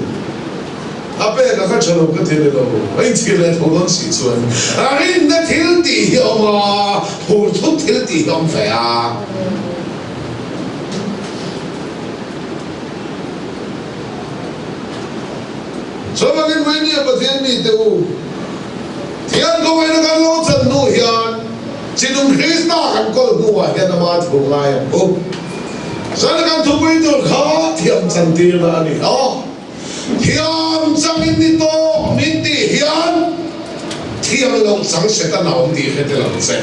A pek a ka tha lo ka ti ni lo, a inchhir leh tho dawn si chuan a rinna thil tih hi a awm a, phur thut thil tih hi a awm ve a. Chuvangin Mainia Pathian mite u, Thian kawngin kan lo chan hnu hian Chinung Krista kan kawl hnuah hian ama thu ngai ang u. Zan kan thupui tur kha thiam chan tirna a ni a. Thiam changin ni tawk min tih hian thiam lo chang Setana awm tih hre tel ang che.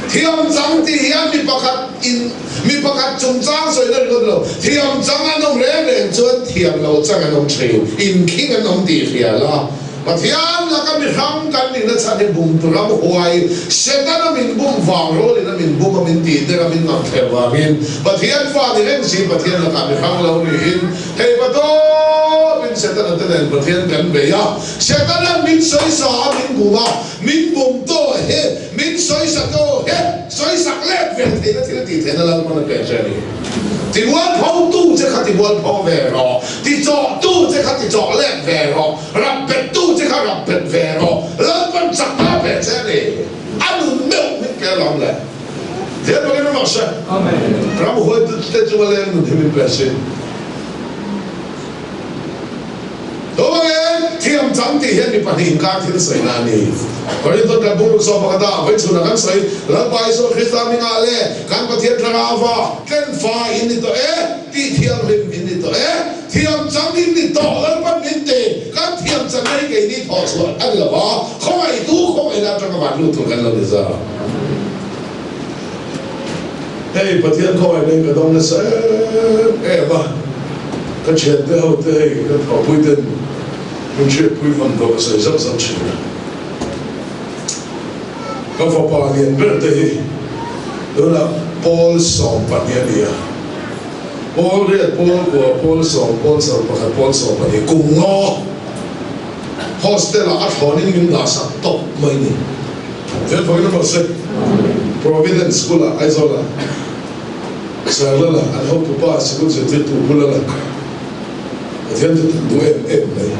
Thiam chang tih hian mi pakhat in mi pakhat chungchang sawina ringawt lo, thiam chang an awm reng reng chuan thiam lo chang an awm thin, inkhing an awm tih hria la. Pathian laka mi hrang kan nihna chhan hi bum tur a huai, Setana min bum vang rawlin a min bum a min tih der a min ngamthler vangin Pathian fa ni reng si Pathian lakah mi hrang lo niin hei va tawpin Setana te nen Pathian kan bei a, Setana min sawisa a min bum a, min bum tawh he, min sawisa tawh he, sawisak let ve theihna thil tih theihna Lalpan a pek che a ni. Tibualpho tu che kha tibualpho ve rawh, tichawh tu che kha tichawh let ve rawh, rap bet tu che kha rap bet ve rawh, Lalpan chakna pe che a ni. A nun meuh min pe alawm le. Thian pakin ram ah hre. Ram huai te chunga leng nun hi min pe si. Tawngin thiam chang tih hian mi pahnih inkar thil sawina a ni. Korinthon kan bung ruk sawm pakhata vawi chhunah kan sawi, Lalpa Isua Krista hmingah leh kan Pathian Thlarauva tlenfa in ni tawh e, tih thianghlim in ni tawh e, thiam chang in ni tawh Lalpan min ti, kan thiam changna hi keini thawh chhuah a ni lo va, khawngaihtu khawngaihna atanga van lut tur kan lo ni zawk. Hei Pathian khawngaihna in ka dawng nasa em em a, ka thiante ho te hei ka thawhpui ten min hriatpui hman tawh ka sawi zauh zauh thin a. Ka fapa lian ber te hi tunah pawl 12 a ni a, pawl riat, pawl kua, pawl sawm, pawl 11, pawl 12, kum nga hostel ah a thlawnin min dahsak tawp mai ni. Then for example se Providence School ah Aizawl ah Sailal ah an hotu pa sikul zirtirtu bula la Pathian chu tan duh em em mai.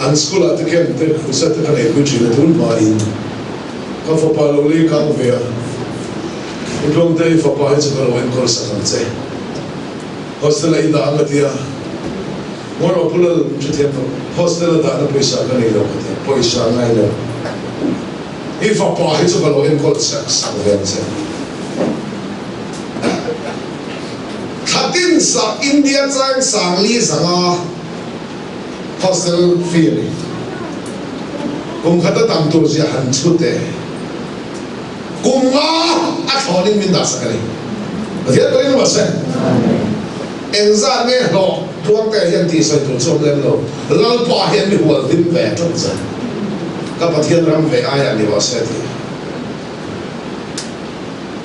An school ah te camp te crusade te ka nei pui thin a tun hma in ka fapa lo lei kang ve a U Tluangte i fapa hi chu ka lo enkawl sak ang che hostel ah i dah ang a tia. Ngawi rawh Pu Lal, hrethiam tawh, hostel a dahna pawisa ka nei lo ka ti a, pawisa ngai lo. I fapa hi chu ka lo enkawl sak sak ve ang che. Thlatin sak India chang sangli zanga hostel fee a ni. Kum khat a tam tur zia han chhut e. Kum nga a thlawnin min dah sak a ni. Pathian pawhin ruah se. Engzat nge hlawh Tluangtea hian tih sawi tur chu awm lem lo. Lalpa hian mi hual hlim ve tlat zan. Ka Pathian ram ve aiah ni rawh se tih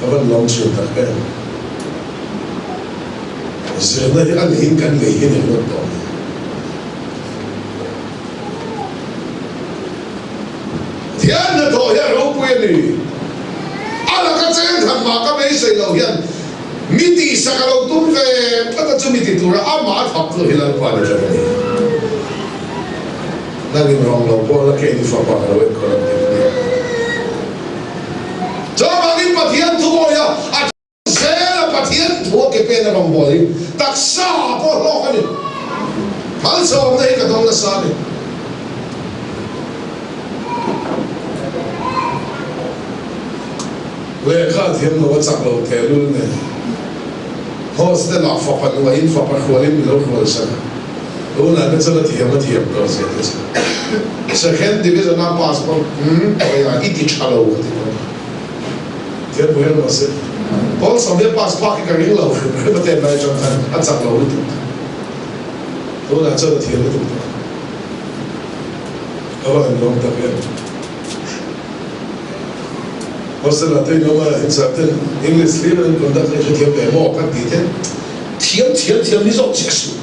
ka van lawm chhun tak em. Zirna hi a leiin kan lei hi ni ringawt tawh ni. Pathian hnathawh hi a ropui a ni. A laka cheng khat mah ka beisei loh hian mi tihsak a lo tum ve tlat a, chumi ti tura amah a thap chu hi Lalpa ni tlat a ni. Nangin rawng lo pawh la keini fapa ka lo enkawl ang tih a ni. Chuvangin Pathian thubawiha a Zela Pathian thu a ke pen a rawn bawl hi taksa ah pawh hlawk a ni. Malsawmna hi ka dawng nasa a ni. Lehkha thiam lo a chak lo teh lul nen hostel ah fapa nuahin fapa hrualin min lo hrual sak a, tunah te chuan a thiam a thiam tawh zia te chu second division a pass pawh umm tawia i ti tha lo ka ti bawk a. Thian pui emaw se Paul Samia pass phak hi ka ring lo hrim hrim a ten lai atang khan a chak lo lutuk ta. Tunah chuan a thiam lutuk ta. Ka va han lawm tak em. Hostel ah te in awm a, insak ten English hlir an conduct hi hrethiam ve maw kan tih te thiam thiam thiam ni zawk chiah suh.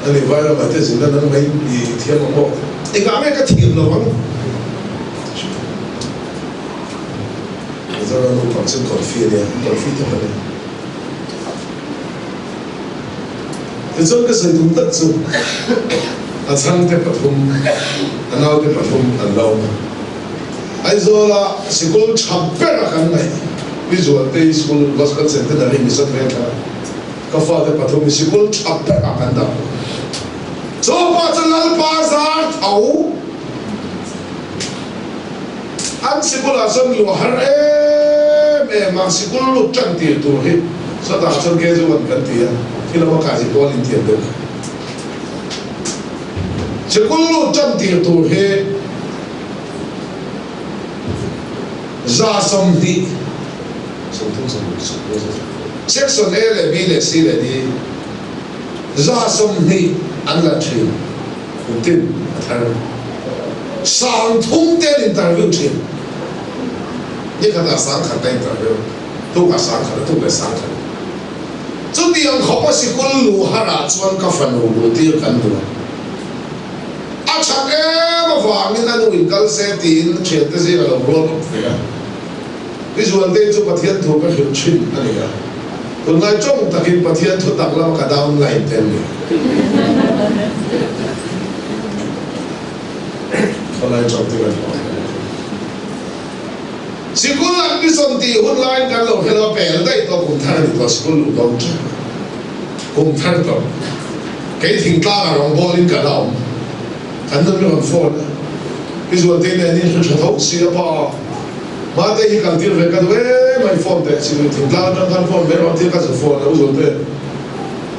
Ani vai ramah te zin a nang mai i thiam ang maw? Engah nge ka thiam lo ang? Mizoram naupang chu confi a nia, confi tak a ni. Tichuan ka sawi tum tak chu a chhangte pathum, a naute pathum an lo awm a. Aizawla sikul tha ber a kan ngaih, Pi Zualtei School, Gospel Centenary Mission Vengthar a. Ka fate pathum hi sikul tha berah kan dah bawk. Chu pawh chu Lalpa zar tho an sikulah chuan luah har em em a, sikul lut tan tir tur hi sawtah chuan KG1 kan ti a, khi lama kai hi pawl intiam deuh kha. Sikul lut tan tir tur hi 20 30 20 20 Section A leh B leh C leh D 20 an la thin, kum tin a thar. 30 te an interview thin. Ni khatah 1000 a interview, tukah 1000 a tuk leh 1000. Chutiang khawpa sikul luh harah chuan ka fanu luhtir kan duh a. A that em avangin a nu in kal se tiin thiante zing a lo rual awp ve a. I Zualtei chu Pathian thu ka hrilh thin a ni a, tunlai tawng takin Pathian thu tak lama ka downline te an ni. Khawlai tawng te kan hmuh ang. Sikul admission tih hun laiin kan lo hrilh a, pel daih tawh kum thar a ni tawh, sikul luh dawn thin a, kum thar tawh. Kei thingtlangah rawngbawlin ka la awm, kan nun mi rawn phone a, I Zualtei nen in hre tha tho si a pa. Mate hi kal tir ve ka duh em a, i phone teh sikul thingtlang atang khan phone mai rawh tia ka zu phone a, u Zualte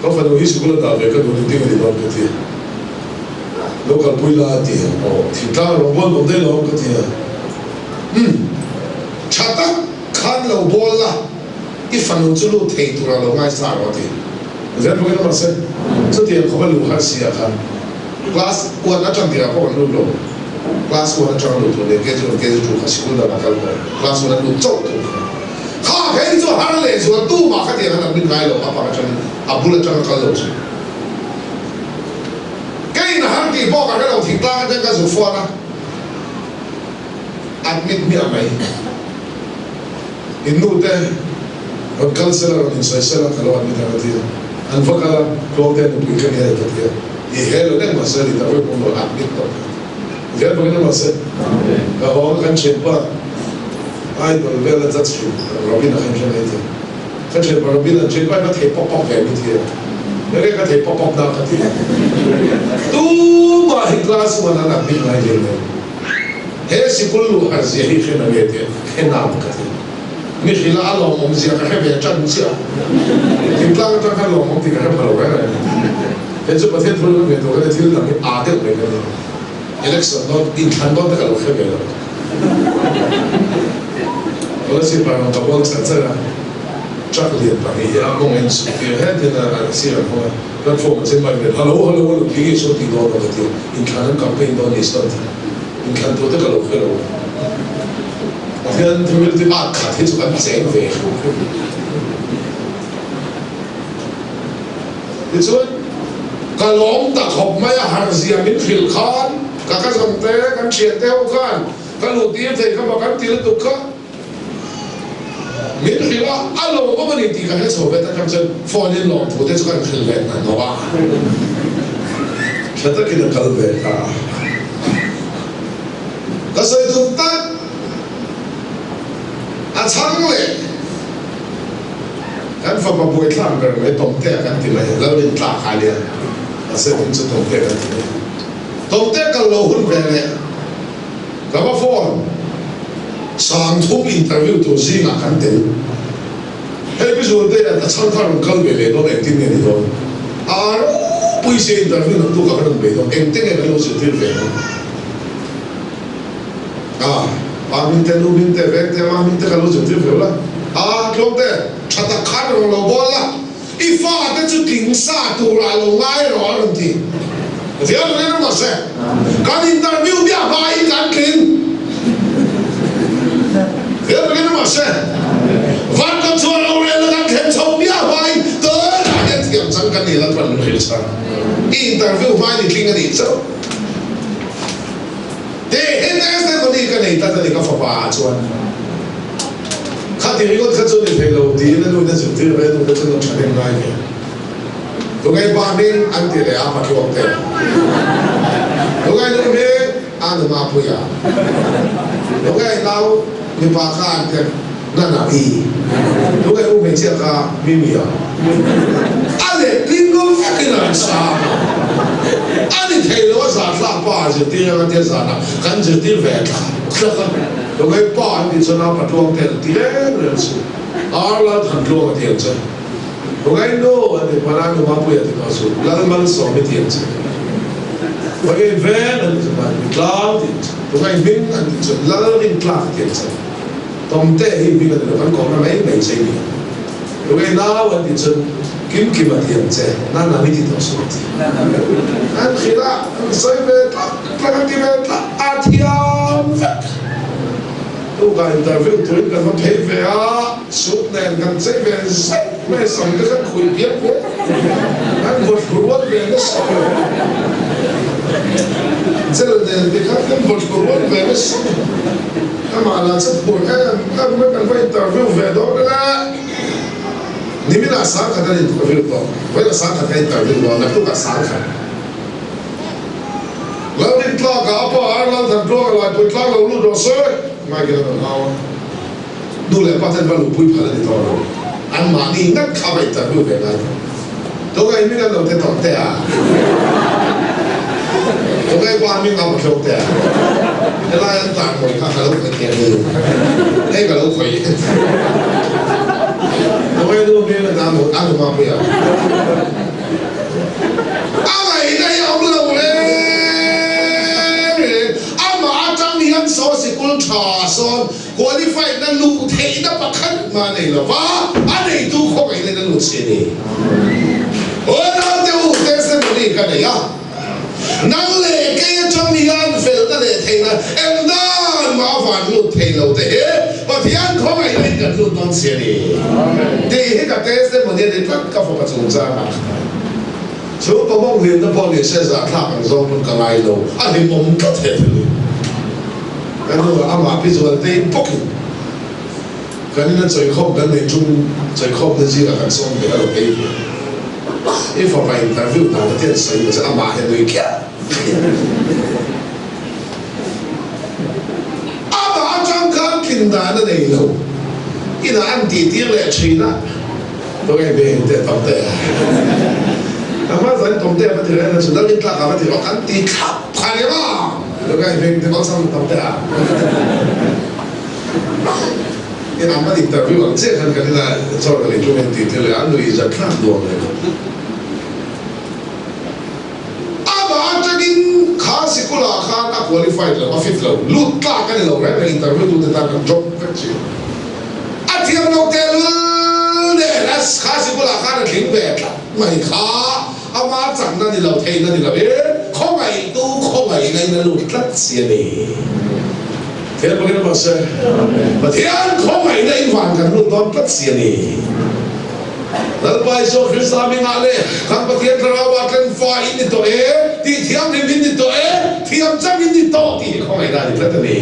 ka fanu hi sikul a dah ve ka duh ni ding a ni dawn ka ti a, lo kalpui la a ti a, aw thingtlang a rawn bawl nuam daih lo ang ka ti a, umm tha tak khan lo bawl la, i fanu chu lut thei tur a lo ngaisa rawh a ti. Zen bawkin a mahse chutiang khawpa luh har si ah khan class one atang tirah pawh kan lut lo. Class one atang a lut tur leh KG one KG two kha sikul dangah kal pawh class one a lut chauh tur kha. Kha phei chu har leh zual tumah kha tiang an admit ngai lo a pak atangin a bul atang a kal lo chu. Keiin a har tih pawh ka hre lo thingtlang atang ka zu phone a admit hmiah mai. In nu te rawn kal sela rawn insawi sela ka lo admit ang a ti a, an va kal a, Tluangte nupui ka nia ka ti a, i he lo deuh mahse ni ta vek pawh rawn admit tawp ka ti zel bawk in a mahse ka haw ang kan thianpa idol vel a judge thin Robin a kha in hre mai thei. Ka thian pa Robin an thian pa ka thei pawp pawp ve mi ti a. Enge ka thei pawp pawp na ka ti. Tumah hi class one an admit ngai lem lo. He sikul luh har zia hi hre na nge ti a, hre nam ka ti. Mi hrilh a a lawmawm zia ka hre ve tan chiah. Thingtlang atang khan lawmawm tih ka hre pha lo reng reng. He chu Pathian thu ringawt ve tur ka ni, thil dang hi aa deuh mai ka ni. Election dawn, inthlan dawn te ka lo hre ve lo. Policy pa rawn ka bawl char char a, truck lian pahnih hi a mawng a insuk tir hetin a an sir an hawng a, platform a chin mai vel, Hallo, hallo, hallo, ti nge sawn tih dawn lo ka ti a, inthlan an campaign dawn ni sawn ti, inthlan tur te ka lo hre lo a. Pathian thil ti at khat hi chu kan cheng ve hrim hrim. Tichuan, ka lawm ta khawp mai a, harzia min hrilh khan ka ka zawmte, kan thiante ho khan ka luh tir thei kha kan ti lutuk kha min hrilh a, a lawmawm a ni tih ka hre chho ve tak ang chuan phone in lawmthu te chu kan hrilh ve hna hnawh a, tha takin a kal ve ta a. Ka sawi tum tak a chhang leh. Kan fapa buaithlak ber mai Tawmtea kan ti mai, Lalrin tlak a nia, mahse tum chu Tawmtea kan ti mai. Tawmtea kal lo hun ve leh ka va phone Sangthum interview tur zingah kan tel. Hei Pi Zualtea ta chhang kha rawn kal ve leh dawn engtin nge ni dawn? A ropui sia interview nak tukah ka rawn bei dawn, engte nge kan lo zirtir ve ang? A, pa min te, nu min te, veng te, ma min te ka lo zirtir ve la. A, tlawm te, tha tak khan rawn lo bawl la, i fa te chu tling sa turah lo ngai rawh a rawn ti. Viau lo nen rawh se. Kan interview biak hmain kan tling. Viau lo nen rawh se. Van kan chhuah lo rel la kan thlen chho biak hmain tunah hian thiam chang kan ni la chuan min hrilh chhan. I interview hmain i tling a nih chauh. Te he testimony ka nei tlat a ni ka fapa ah chuan khati ringawt kha chu ni thei lo tiin a nu in a zirtir ve a nu te chuan an thahnem ngai ve. Tungai pa hming an ti leh a patluak te Tungai nu hming a nu Mapuia Tungai nau mipa kha an ti Nana-i Tungai u hmeichhia kha Mimi-a A letling lo vekin an sang a, a ni thei lo a zahthlak pa a zirtir anga tia zanah kan zirtir ve thlak thlak a, Tungai pa an tih chuan a patluang te an ti reng reng chu Ar Lal Thantluang a ti ang che, Tungai nu an ti hman a nu Mapuia ti tawh chu Lal Malsawm i ti ang che, Tungai veng an ti chuan Tlang ti ang che, Tungai hming an tih chuan Lal Rintlak a ti ang che. Tawmte hi hming a ni lo, kan kawmna mai mai che i ni. Tunge nau an tih chuan Kim Kim a ti ang che, na na mi ti tawh suh a ti. An hrilh a, an sawi ve tlak tlak an ti ve tlak, a thiam vek. Tukah interview turin kan va phei ve a, suit nen kan chei ve zet mai, sam te khan khuih piak piak, kan vawthlu rual ve nasa mai. Gel nen te khan kan vawthlu rual ve nasa mai. Amah lah chu phur em em mai kan va interview ve dawn ila niminah sangkhat an interview tawh vawiinah sangkhat ka interview dawn naktukah sangkhat Lalrin tlakah a pa ar Lalthan tluanga laipui tlang lo lut rawh se Michael a rawn hau a nu leh pa ten va luhpui phal a ni tawh lo anmahni ngat kha va interview ve ngai tawh Tungai hming an lo te tawh teh a. Tungai pa hming a hlawk teh a. Helai an tar mawi kha ka lo khawih teh ni. Hei ka lo khawih. Tungai nu hming an anu anu ma pui a. A ngaihna hi a awm lo reng reng. Amah atang hian saw sikul tha sawn Qualified na luh theihna pakhat mah nei lo va, a neitu khawngaih nen a lut si a ni. Aw naute u, testimony ka nei a, nang leh kei atang hian felna leh theihna eng dan mah a van lut thei lo te hi Pathian khawngaihna in kan lut dawn si a ni. Tih hi ka testimony a ni tlat ka fapa chungchangah khan. Chu ka mawng hlimna pawh ni se zahthlak ang zawng pawn ka ngai lo, a hlimawm tlat he thil hi. Ka nu amah pi Zualtei bawkin kan ina chawikhawm kan neih tum chawikhawmna zingah kan sawm ve a lo ei ve. I fapa interview dan te an sawi lo che amah hian nui khiah khiah. Amah atang khan tlin dan a nei lo. Inah an tihtir leh thin a. Tunge beng te tam te a hma zan tom te va ti reng chu dal in tlak a va ti rawh kan ti thlap kha ni ma tunge beng te balsam tam te a in an man interview ang che khan kan ila chawr ka lei tum in ti thil an nui zat thlak duang le Amah atangin kha sikul ah khan a qualified lo, a fit lo, lut tlak a ni lo reng reng interview tute tan kan drop vek thin. A thiam lo tehlul nen a kha sikul ah khan a tling ve tlat mai kha ama chakna ni lo theihna ni lo in khawngaihtu khawngaihna in a lut tlat si a ni. Thian pakin a mahse Pathian khawngaihna in van kan lut dawn tlat si a ni. Lalpa Isua Krista hmingah leh kan Pathian Thlarauah tlen fa in ni tawh e, tih thianghlim in ni tawh e, thiam chang in ni tawh tih hi khawngaihna a ni tlat a ni.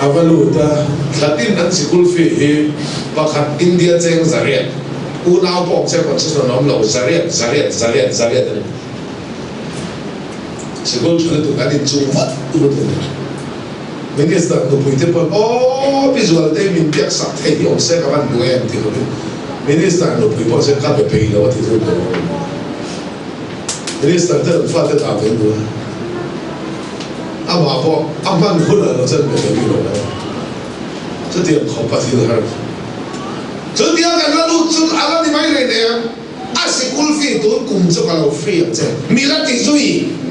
A va lut a, thlatin an sikul fee hi pakhat India cheng zariat, unau pawh che concession a awm lo, zariat, zariat, zariat, zariat a ni. Sikul tha lutuk an inchung vat vat a ni. Minister nupui te pawn aw pi Zualte min biak sak thei hi awm se ka van duh em ti lovin Minister nupui pawh chuan ka be peih lo a ti zui lo. Minister te an fate dah ve duh a, amah pawh a hman hunah lo chuan be thei bik lo mai. Chutiang khawp a thil har. Chutiang kan la lut chu a la ni mai rei nen. A sikul fee tun kum chu ka lo free ang che. Mi la ti zui.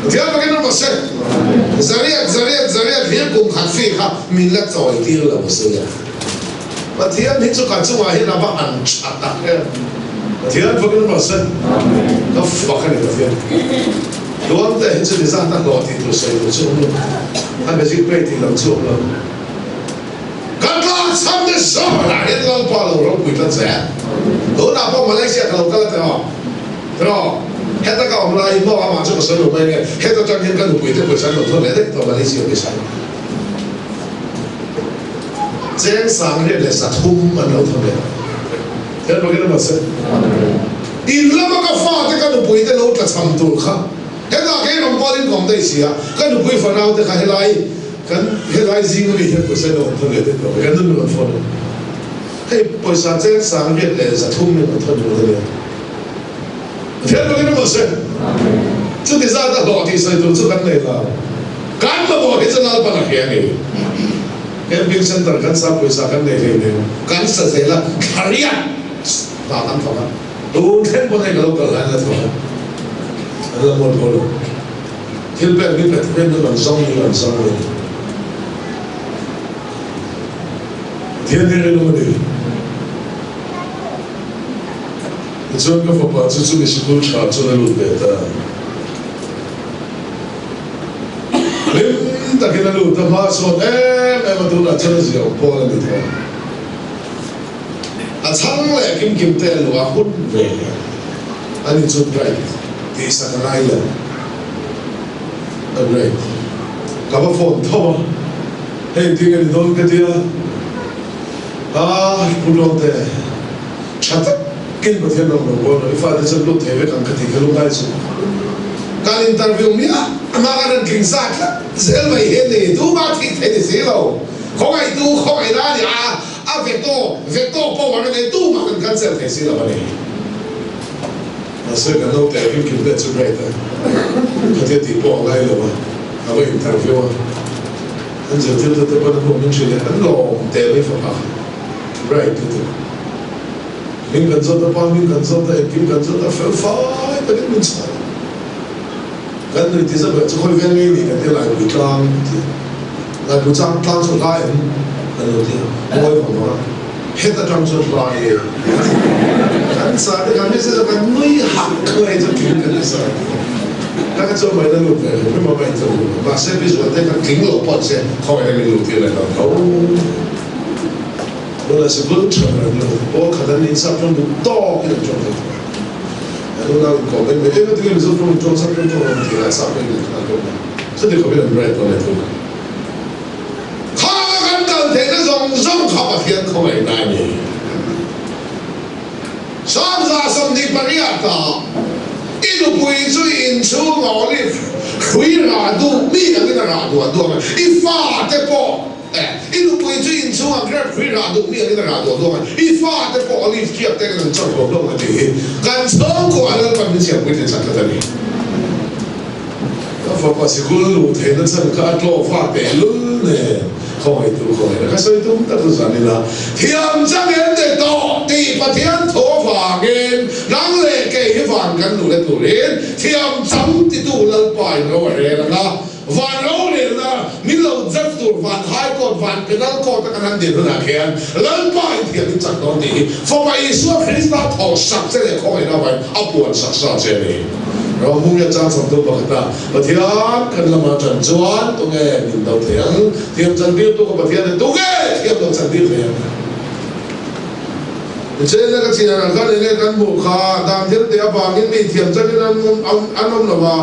Thiam takin rawh se. Zariat zariat zariat hlir kum khat fee kha min la chawi tir lo zui a. Pathian hi chu ka chungah hian a va han tha tak em. Pathian fakin rawh se. Ka fak a ni Pathian. Tuante hi chu ni zat a hlawh tih tur sawi tur chu awm lo. A basic pay tih lam chu awm lo. Ka tlakchham te zawrah hian Lalpa lo ropui tlat zel. Tunah pawh Malaysia ka lo kal a tiraw? Tiraw? Heta ka awm laiin maw amah chu ka sawi lo mai nge, heta tang hian ka nupui te pawisa an lo thawn leh daih tawh Malaysia pawisa. Cheng sangriat leh sathum an lo thawn leh tawh. Thian bakin a mahse. In lama ka fate ka nupui te lo tlachham tur kha hetah kei rawn pawlin ka awm daih si a, ka nupui fanau te kha helai Kan helai zing ami hian pawisa in a rawn thawn leh daih tawh mai, kan nun rawn phone a, hei pawisa cheng sang riat leh zathum in rawn thawn ringawt a nia. Pathian takin a mawh se, chuti zat a hlawh tih sawi tur chu kan nei lo, kan mamawh hi chu Lalpan a hria a ni. Camping center kan sa pawisa kan nei hlei nen kan sa zel a, thla riat hna kan thawk a, tun thleng pawn hei ka lo kal lai an la thawk a, an la mual pho lo. Thil pek hi Pathian in an zawng in an zawng a ni. Pathian hi rinawm a ni. Tichuan ka fapa chu chumi sikul tha chuan a lut ve ta. Hlim takin a lut a, hma a sawn em em a, tunah chuan a ziah awm pawl a ni tawh. A chhang leh kim kim te a luh a hun ve leh a ni chu bright tih sak a ngai lo a bright ka va phone tho a hei engtin nge ni dawn ka tia a pu Dawngte tha takin Pathian rawng lo bawl rawh i fate chuan lut thei vek ang ka tih kha lungngai chu kan interview miah amah kan han tling zat tlat zel mai hi a ni tumah thih theih ni si lo khawngaihtu khawngaihna a ni a. A veto, veto power a nei tu mah kan cancel thei si lo a ni. Mahse kan lo teh kim kim te chu great a, khatia tih pawh a ngai lo a, a va interview a, an zirtirtu te pawn a hmuh min hrilh e, an lawm teh mai fapa kha, bright lutuk. Min kan zawt a, pa min kan zawt a, engkim kan zawt a, fel fai takin min chhuah a. Kan nui ti zat chu khawi vel ngei ni kan ti Laipui tlang ka ti a, Laipui chang tlang chu hlai em kan lo ti a, mawi vang vang a, het atang chuan hlai e kan sa te kan message a kan nui hak mai chu tling kan ni sa ka ka chuan mai na lut ve hrim hrim a mai chu mahse visual te kan tling lo pawh se khawngaih in min lut tir leh lo tho tunah sikul tha ber lo pawl khat an insap chuan duh tawk in an tawng thei tawh. An unau inkawm mai mai em a tinge Mizo tawng tawng sap tawng tawng an ti a, sap in an tawng a, chuti khawpin an right dawn e tun a. Kha kan kal theihna zawng zawng kha Pathian khawngaihna a ni. 128 ah i nupui chu i inchhunga olive hrui rah duh mi angin a rah duah duah a, i fate pawh. I nupui chu inchhungah grape hrui rah duh mi angin a rah duah duah ang a, i fate pawh olive ṭiak te kan chawr hlawm hlawm ang a tih hi kan chhungkuah Lalpan min siam puitlin sak tlat a ni. Ka fapa sikul luh theihna chhan kha a tlawh fa tehlul nen khawngaih tu khawngaihna ka sawi tum tak chu zan ila thiam chang em te tawh tih Pathian thaw avangin nang leh kei hi van kan luh le turin thiam chang titu Lalpa in ro a rel ang a, Van rorelna min lo judge tur van High Court, van Penal Court a kan han din hunah khian Lalpa in thiam in chak dawn tih hi Fapa Isua Krista thawh sak che leh khawngaihna avangin a puan sak sa che a ni. Rohmungia chang chhamtu pakhata Pathian kan lama tan chuan tunge min do thei ang? Thiam chantirtu ka Pathian in tunge thiam lo chantir thei ang? Chen laka chhiar ang khan enge kan hmuh kha dan thil teh avangin mi thiam changin an awm lo a,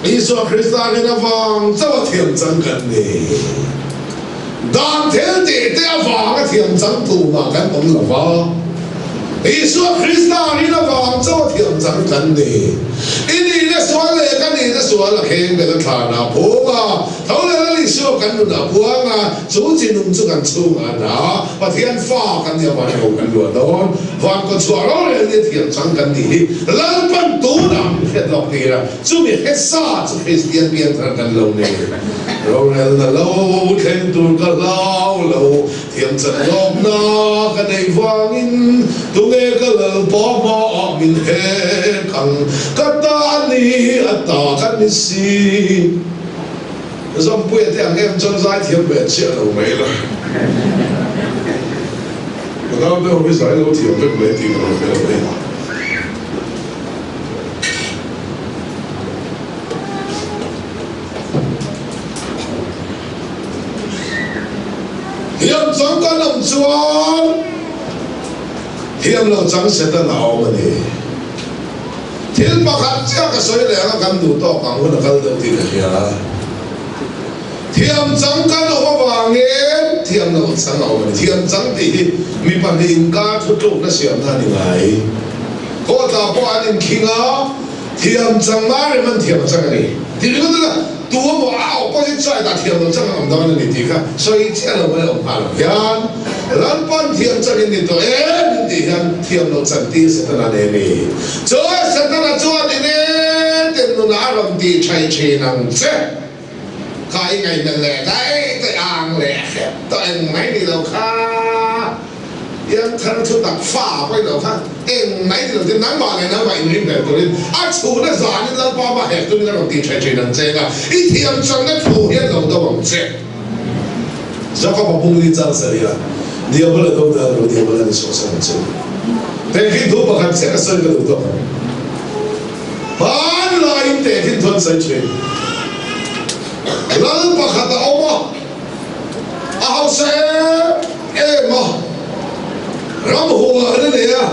Isua Krista rin avang chauh a thiam chang kan ni. Dan thil tih te avanga thiam chang tumah kan awm lo va. Isua Krista rin avang chauh a thiam chang kan ni. I nihna sual leh ka nihna sual a kheng bel a thlan ah phung a, tho leh Lal Isua kan nun ah puang a, chu chi nung chu kan chhungah a dah a, Pathian fa kan nih avangin ho kan luah dawn. Van kawchhuah rorel nia thiam chang kan nih hi Lalpan tunah min hriat lawk tir a, chumi hre sa chu Kristian pianthar kan lo nei. Rorelna lo thleng tur ka hlau lo, thiam chan lawkna ka neih vangin tunge ka Lalpa hmaah min hek ang, ka ta a ni, a ta ka ni si. Zawmpuia te ang em chuan zaithiam ve chiah lo mai la. Ka naute ho hi zai lo thiam vek mai tih ka lo hre lo mai. Thiam chang kan awm chuan thiam lo chang Satan a awm a ni. Thil pakhat chiah ka sawi leh ang a, kan duh tawk ang hun a kal deuh tih ka hria. Thiam chang kan awm avangin thiam loh chang a awm a ni. Thiam chang tih hi mi pahnih inkar thutlukna siamna a ni ngai. Kawtah pawh an inkhing a, thiam chang mai rem an thiam a chang a ni. Tih ringawt a, tu emaw a opposite side ah thiam loh chang an awm dawn a ni tih kha sawi chiah lo mai a awm nghal ang hian Lalpan thiam chang in ni tawh em in tih hian thiam loh chan tir Setana nen a ni. Chuan Setana chuan i nete nunah a rawn tih thaih thin ang che. Kha i ngaihmelh leh daih daih ang leh hrep tawh eng mai ni lo kha iang thar thu tak fa pawh i lo kha eng mai ni lo tin nangmah leh nangmah inrim ber turin a chhuna zanin Lalpa mah hek turin a rawn tih tha thin ang che nga i thiam changna thu hian lo do ang che. Jakob a bung ni chang saria Diabol a do dan ru Diabol a ni sawh sawh ang che. Tehkhin thu pakhat chiah ka sawi ka duh tawk ang. Hmanlaiin tehkhin thu an sawi thin. Lal pakhat a awm a, a hausa em em a, ramhuan a nei a,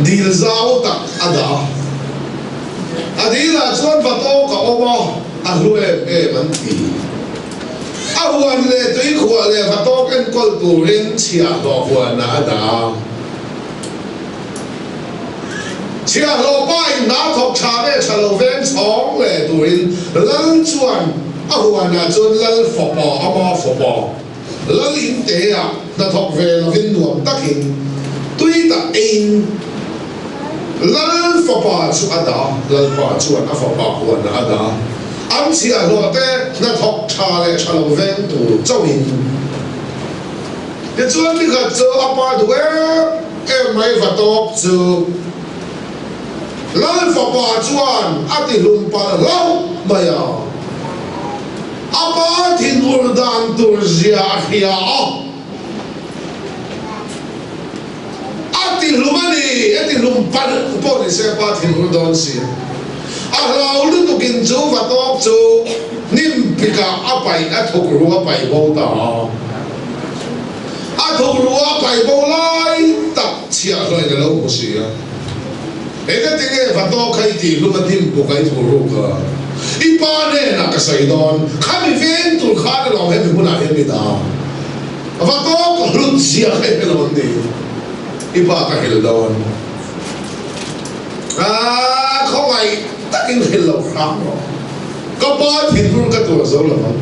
dil zau tak a dah a. A dilah chuan va tawk a awm a, a hlu em em an ti. A huan leh tuikhuah leh va tawk enkawl turin chhiahhlawh huanah a dah a. Chhiahhlawh pa in hna thawk tha ve tha lo veng chhawng leh turin Lal chuan a huanah chuan Lal fapa ama fapa Lal in te ah hna thawk ve lovin nuam takin tui tak eiin Lal fapa chu a dah a, Lalpa chuan a fapa huanah a dah a, an chhiahhlawh te hna thawk tha leh tha lo veng tur chauhin. Tichuan nikhat chu a pa duh em em mai va tawp chu Lal fapa chuan a ti hlum palh hlauh mai a. A pa thinur dan tur zia a hria a. A ti hlum a ni, a ti hlum palh pawh ni se a pa thinur dawn si a. A hlau lutukin chu va tawp chu hnim pikah a paih a thuk ru a paih bo ta a. A thuk ru a paih bo lai tak chhiahhlawin a lo hmu si a. Engati nge va tawk kha i tih hlum a hnim puk a i thu ruk a? I pa hnenah ka sawi dawn, khami veng tur khan alawm hemi hmunah hian mi dah. Va tawk hlut zia kha i hre lo an ni. I pa ka hrilh dawn. A khawngaih takin hrilh lo hram rawh. Ka pa thinur ka tuar zo lo ang.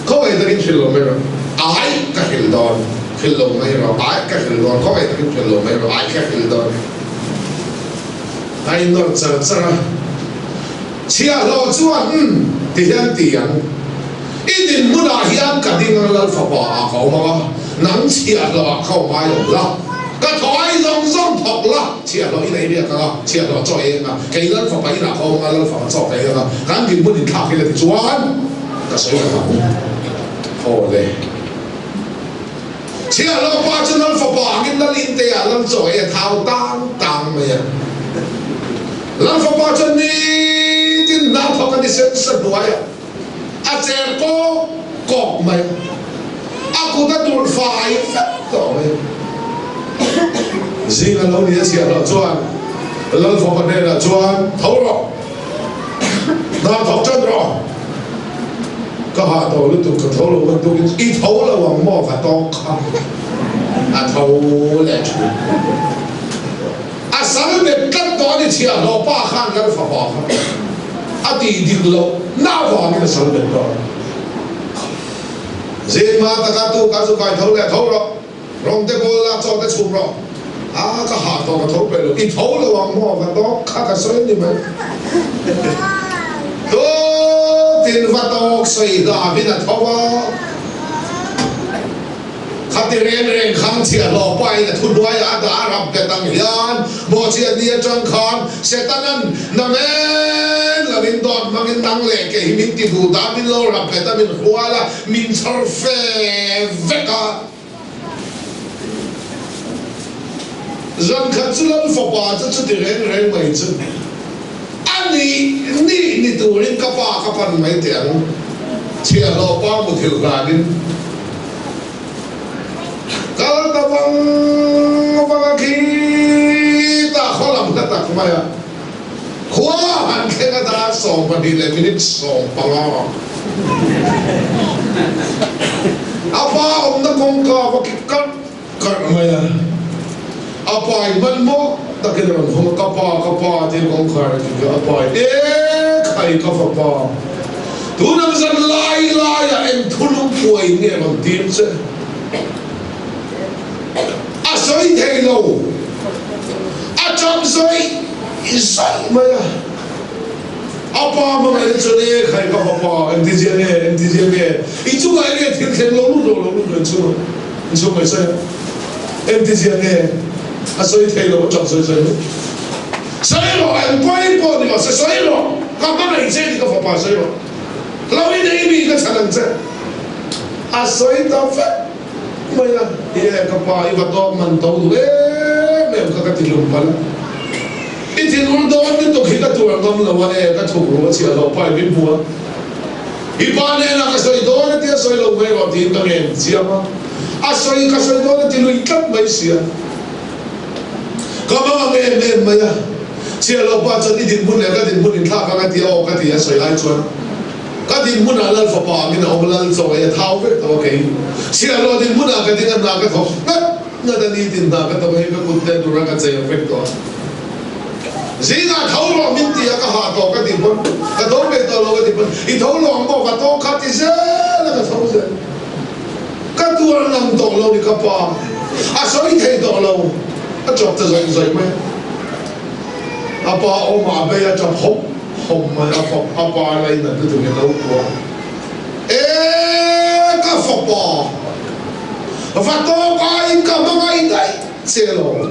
Khawngaih takin hrilh lo mai rawh. ka hrilh dawn, hrilh lo mai rawh, ai ka hrilh dawn, khawngaih takin hrilh lo mai rawh, ai ka hrilh dawn. A innawr char char a, chhiahhlawh chuan umm ti hian ti ang, i dinhmunah hian ka ding ang Lal Fapa ah ka awm ang a, nang chhiahhlawh ah ka awm ai awm la, ka thaw ai zawng zawng thawk la, chhiahhlawh in ei riak ang a, chhiahhlawh chaw ei ang a, kei Lal Fapa inah ka awm ang a, Lal Fapa chaw ka ei ang a, kan dinhmun inthlak hi la ti chuan ka sawi lo ang. Aw le. Chhiahhlawh pa chu Lal Fapa angin Lal Inte ah Lal chaw ei a thau tang tang mai a. Lal Fapa chuan nitin hna thawk a ni sen sa hnuai a, a cher kawk kawk mai a, a kut a durh fai vek tawh mai a. Zing a lo ni a chhiahhlawh chuan Lal Fapa hnenah chuan, Tho rawh! Hna thawk tan rawh. Ka hah tawh lutuk ka tho lo bantukin i tho lo ang maw ka tawk kha a tho leh thin. A sal bet tlat tawh a ni chhiahhlawh pa khan Lal fapa kha a tih dik loh na avangin a sal bet tawh. Zing hma taka tu ka zu kai tho leh tho rawh. Rawng te bawl la chaw te chhum rawh. A ka hah tawh ka tho peih lo. I tho lo ang maw ka tawk kha ka sawi ni mai. Tutin va tawk sawi hlavin a tho a. Khati reng reng khan chhiahhlawh pain a thuhnuaiah a dah a rap bet ang hian bawhchhiat ni atang khan Setanan namen lovin dawt hmangin nang leh kei hi min ti duh ta min lo rap bet a min hrual a min chhawr fe vek a. Zan khat chu Lal fapa chu chuti reng reng mai chu a nih nih ni turin ka pa ka pan mai teh ang, chhiahhlawh pa muthilh hlanin kal ta vang vang a khitah khaw lam hla tak mai a khua han thleng a dar 12 leh minute 15 a pa awmna kawngka va kik karh karh mai a, a pai hmanhmawh takin a rawn hawng a, ka pa ka pa tia kawngkhar a kik a, a pai e khai ka fapa tunang zan lai laiah eng thulung puai nge rawn tir che a sawi thei lo a chap zawih zawih mai a. A pa hmangaihna chuan e khai ka fapa engtizia nge engtizia nge i chungah enge thil thleng lo lut rawh lo lut rawh inchhungah inchhung mai sawi a engtizia nge a sawi thei lo a tap sawi sawi mai sawi rawh eng pawi pawh ni mahse sawi rawh ka hmangaih che ni ka fapa sawi rawh hlo i nei mi ka chhan ang che a sawi ta vek mai a e ka pa i va tawk man to duh em em kha ka ti hlum palh a i thinur dawn lutuk hi ka tuar ngam lo a e ka thuk ru a chhiah loh pa i min hmu a i pa hnenah ka sawi dawn a tia sawi lo mai rawh tiin ka ngen chiam a a sawi ka sawi dawn a ti lui tlat mai sia ka hmang ang em em mai a chhiah loh pa chuan i dinhmun leh ka dinhmun inthlak ang a tia aw ka ti a sawi lai chuan Ka dinhmunah Lal fapa angin a awm, Lal chaw ei a thau vek tawh a kei. Chhiahhlawh dinhmunah ka ding a, hna ka thawk ngat ngat a, nitin hna ka thawk a, hei ka kut te dur a ka chei ang vek tawh a. Zingah tho rawh min ti a, ka hah tawh ka ti pawn, ka tho ve tawh lo ka ti pawn, i tho lo ang maw ka tawk kha ti zel a ka tho zel. Ka tuar ngam tawh lo ni ka pa, a sawi thei tawh lo, a chawp ta zawih zawih mai a. A pa awmah a bei a tap hawp hawp mai a, fap a pa lainat lutuk in lo kuah e ka fapa va tawk aiin ka hmangaih daih che lo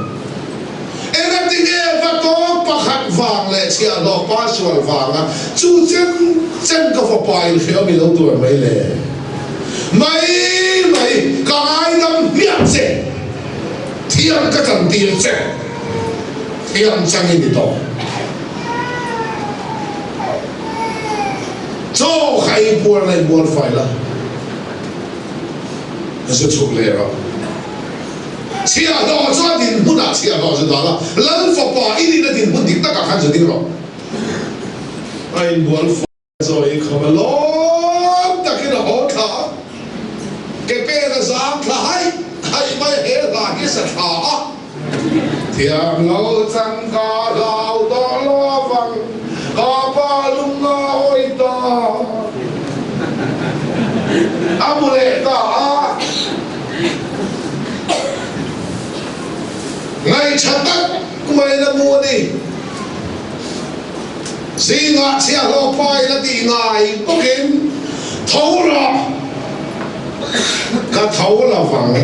engatinge va tawk pakhat vang leh chhiahhlawh pa sual vanga chu chen chen ka fapa in hreawm i lo tuar mai le mai mai ka ngaidam hmiah che thiam ka chantir che. Thiam chang i ni tawh. Chaw kha ei puar la i bual fai la, zu chhuk leh rawh. Chhiahhlawh chu a dinhmunah chhiahhlawh zu dah la, Lal fapa i nihna dinhmun dik takah khan zu ding rawh. A inbual fai. Chaw i kham a lawm takin a haw thla a, ke pen a zang thla haih haih mai he hla hi sa thla a. Thiam lo chang ka hlau tawh lo avang ka pa lung a awi ta a mu leh ta a. Ngaihṭha tak maiin a mu a ni. Zingah chhiahhlawh pain a tih ngai bawkin, Tho rawh! Ka tho lo vang.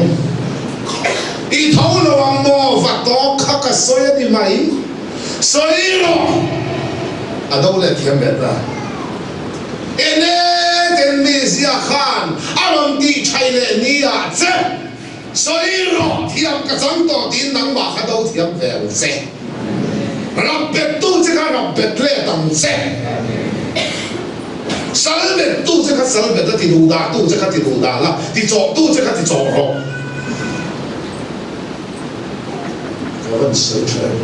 I tho lo ang maw? Va tawk kha ka sawi a ni mai. Sawi rawh! A do leh thiam ve ta. Ene ten mi zia khan a rawn tih ṭhai leh ni ah che. Sawi rawh, thiam ka chang tawh tiin nangmah kha do thiam ve ang che. Rap bet tu che kha rap bet let ang che. Sal bet tu che kha sal bet la, ti duh dah tu che kha ti duh dah la, ti chawh tu che kha ti chawh rawh. Ka van sawi tha em.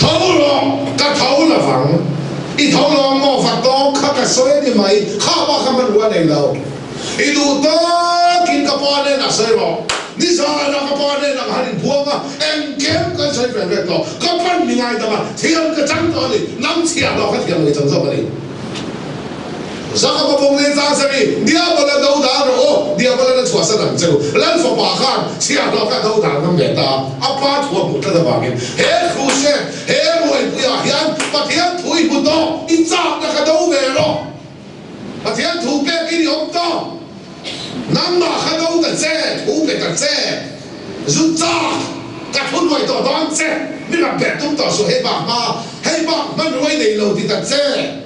Tho rawh, ka tho lovang. I tho lo ang maw? Va tawng kha ka sawi a ni mai. Kha pa kha hmanrua nei lo. I duh takin ka pa nen a sawi rawh. Nizanah ka pa nen ang han inbuang a, engkem kan sawi fel vek tawh. Ka pan mi ngaidam a, thiam ka chang tawh a ni. Nang chhiah hlawh kha thiam lo i chang zawk a ni. Jakob-a bawng leh chang sari, Diabola do dan rawh aw, Diabola na chhuahsan ang che u. Lal fapa khan chhiahhlawh kha do dan ngam ve ta a, a pa thu a hmuh tlat avangin he crusade, he ruaipuiah hian Pathian thu i hmu tawh, i chakna kha do ve rawh. Pathian thu pek in i awm tawh. Nangmah kha do ta che, thu pe ta che. Zu chak, ka thu hnuai tawh dawn che, mi ram pek tum tawh suh, hei bak hma, hei bak hmanruai nei lo ti ta che.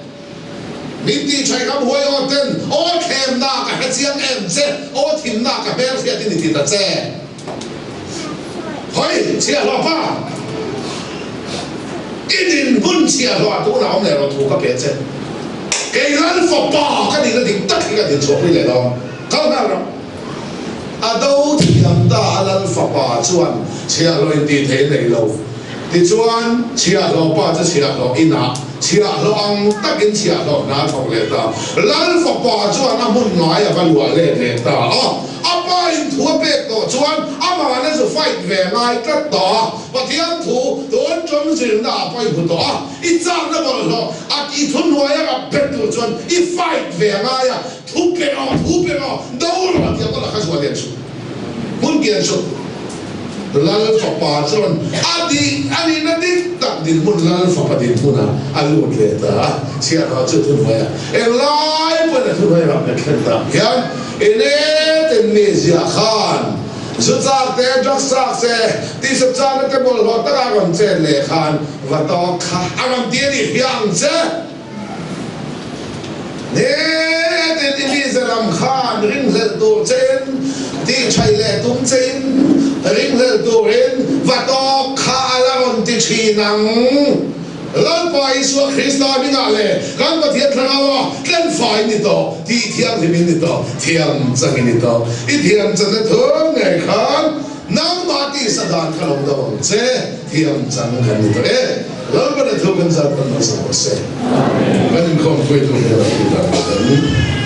Min tih thaih ram huai aw ten, aw thlemna ka hre chiang em che, aw thimna ka hmel hriat i ni ti ta che. Hawi, chhiahhlawh pa, i dinhmun chhiahhlawh ah tunah awm leh rawh thu ka pe che. Kei lal fapa ka nihna dik tak hi ka dinchhuahpui leh dawn. Kal nghal rawh. A do thiam ta a lal fapa chuan chhiahhlawh in tih theih nei lo. Tichuan, chhiahhlawh pa chu chhiahhlawh inah chhiahhlawh ang takin chhiahhlawh hna a thawk leh ta. Lal fapa chuan a hmun ngai a va luah let leh ta a. A pa in thu a pek tawh chuan amahna zu fight ve ngai tlat tawh a. Pathian thu tun tum zirna a pawi hmu tawh a. I chakna bawlhhlawh a tih thuhnuai a rap bet tur chuan i fight ve ngai a. Thu pe rawh, thu pe rawh, do rawh tih a bawlh a kha zual lian suh. Hmun kian suh. Lal fapa chuan a tih a nihna dik tak dinhmun Lal fapa dinhmunah a lut leh ta a, chhiahhlawh chu thuhnuai a englai pawhin a thuhnuai ram leh thlen tak hian ine ten mi ziah khan zu chak te, drugs chak te, tihsawp chakna te bawlhhlawh taka a rawn chet leh khan va tawk kha a rawn ti a nih hria ang che. Nitin i mize lam khan ringhlelh tur chein, tihṭhaih leh tum chein, ringhlelh turin va tawk kha a la rawn ti ṭhin ang. Lalpa Isua Krista hmingah leh kan Pathian Thlarauah tlenfai ni tawh, tih thianghlim in ni tawh, thiam chang i ni tawh. I thiam channa thur ngei khan nangmah tihsa dan kha lo do ang che, thiam chang kan ni tawh e. Lalpana thu kan zat kan hmasa rawh se. Kan inkhawm hruaitu hmel a thu dan kan.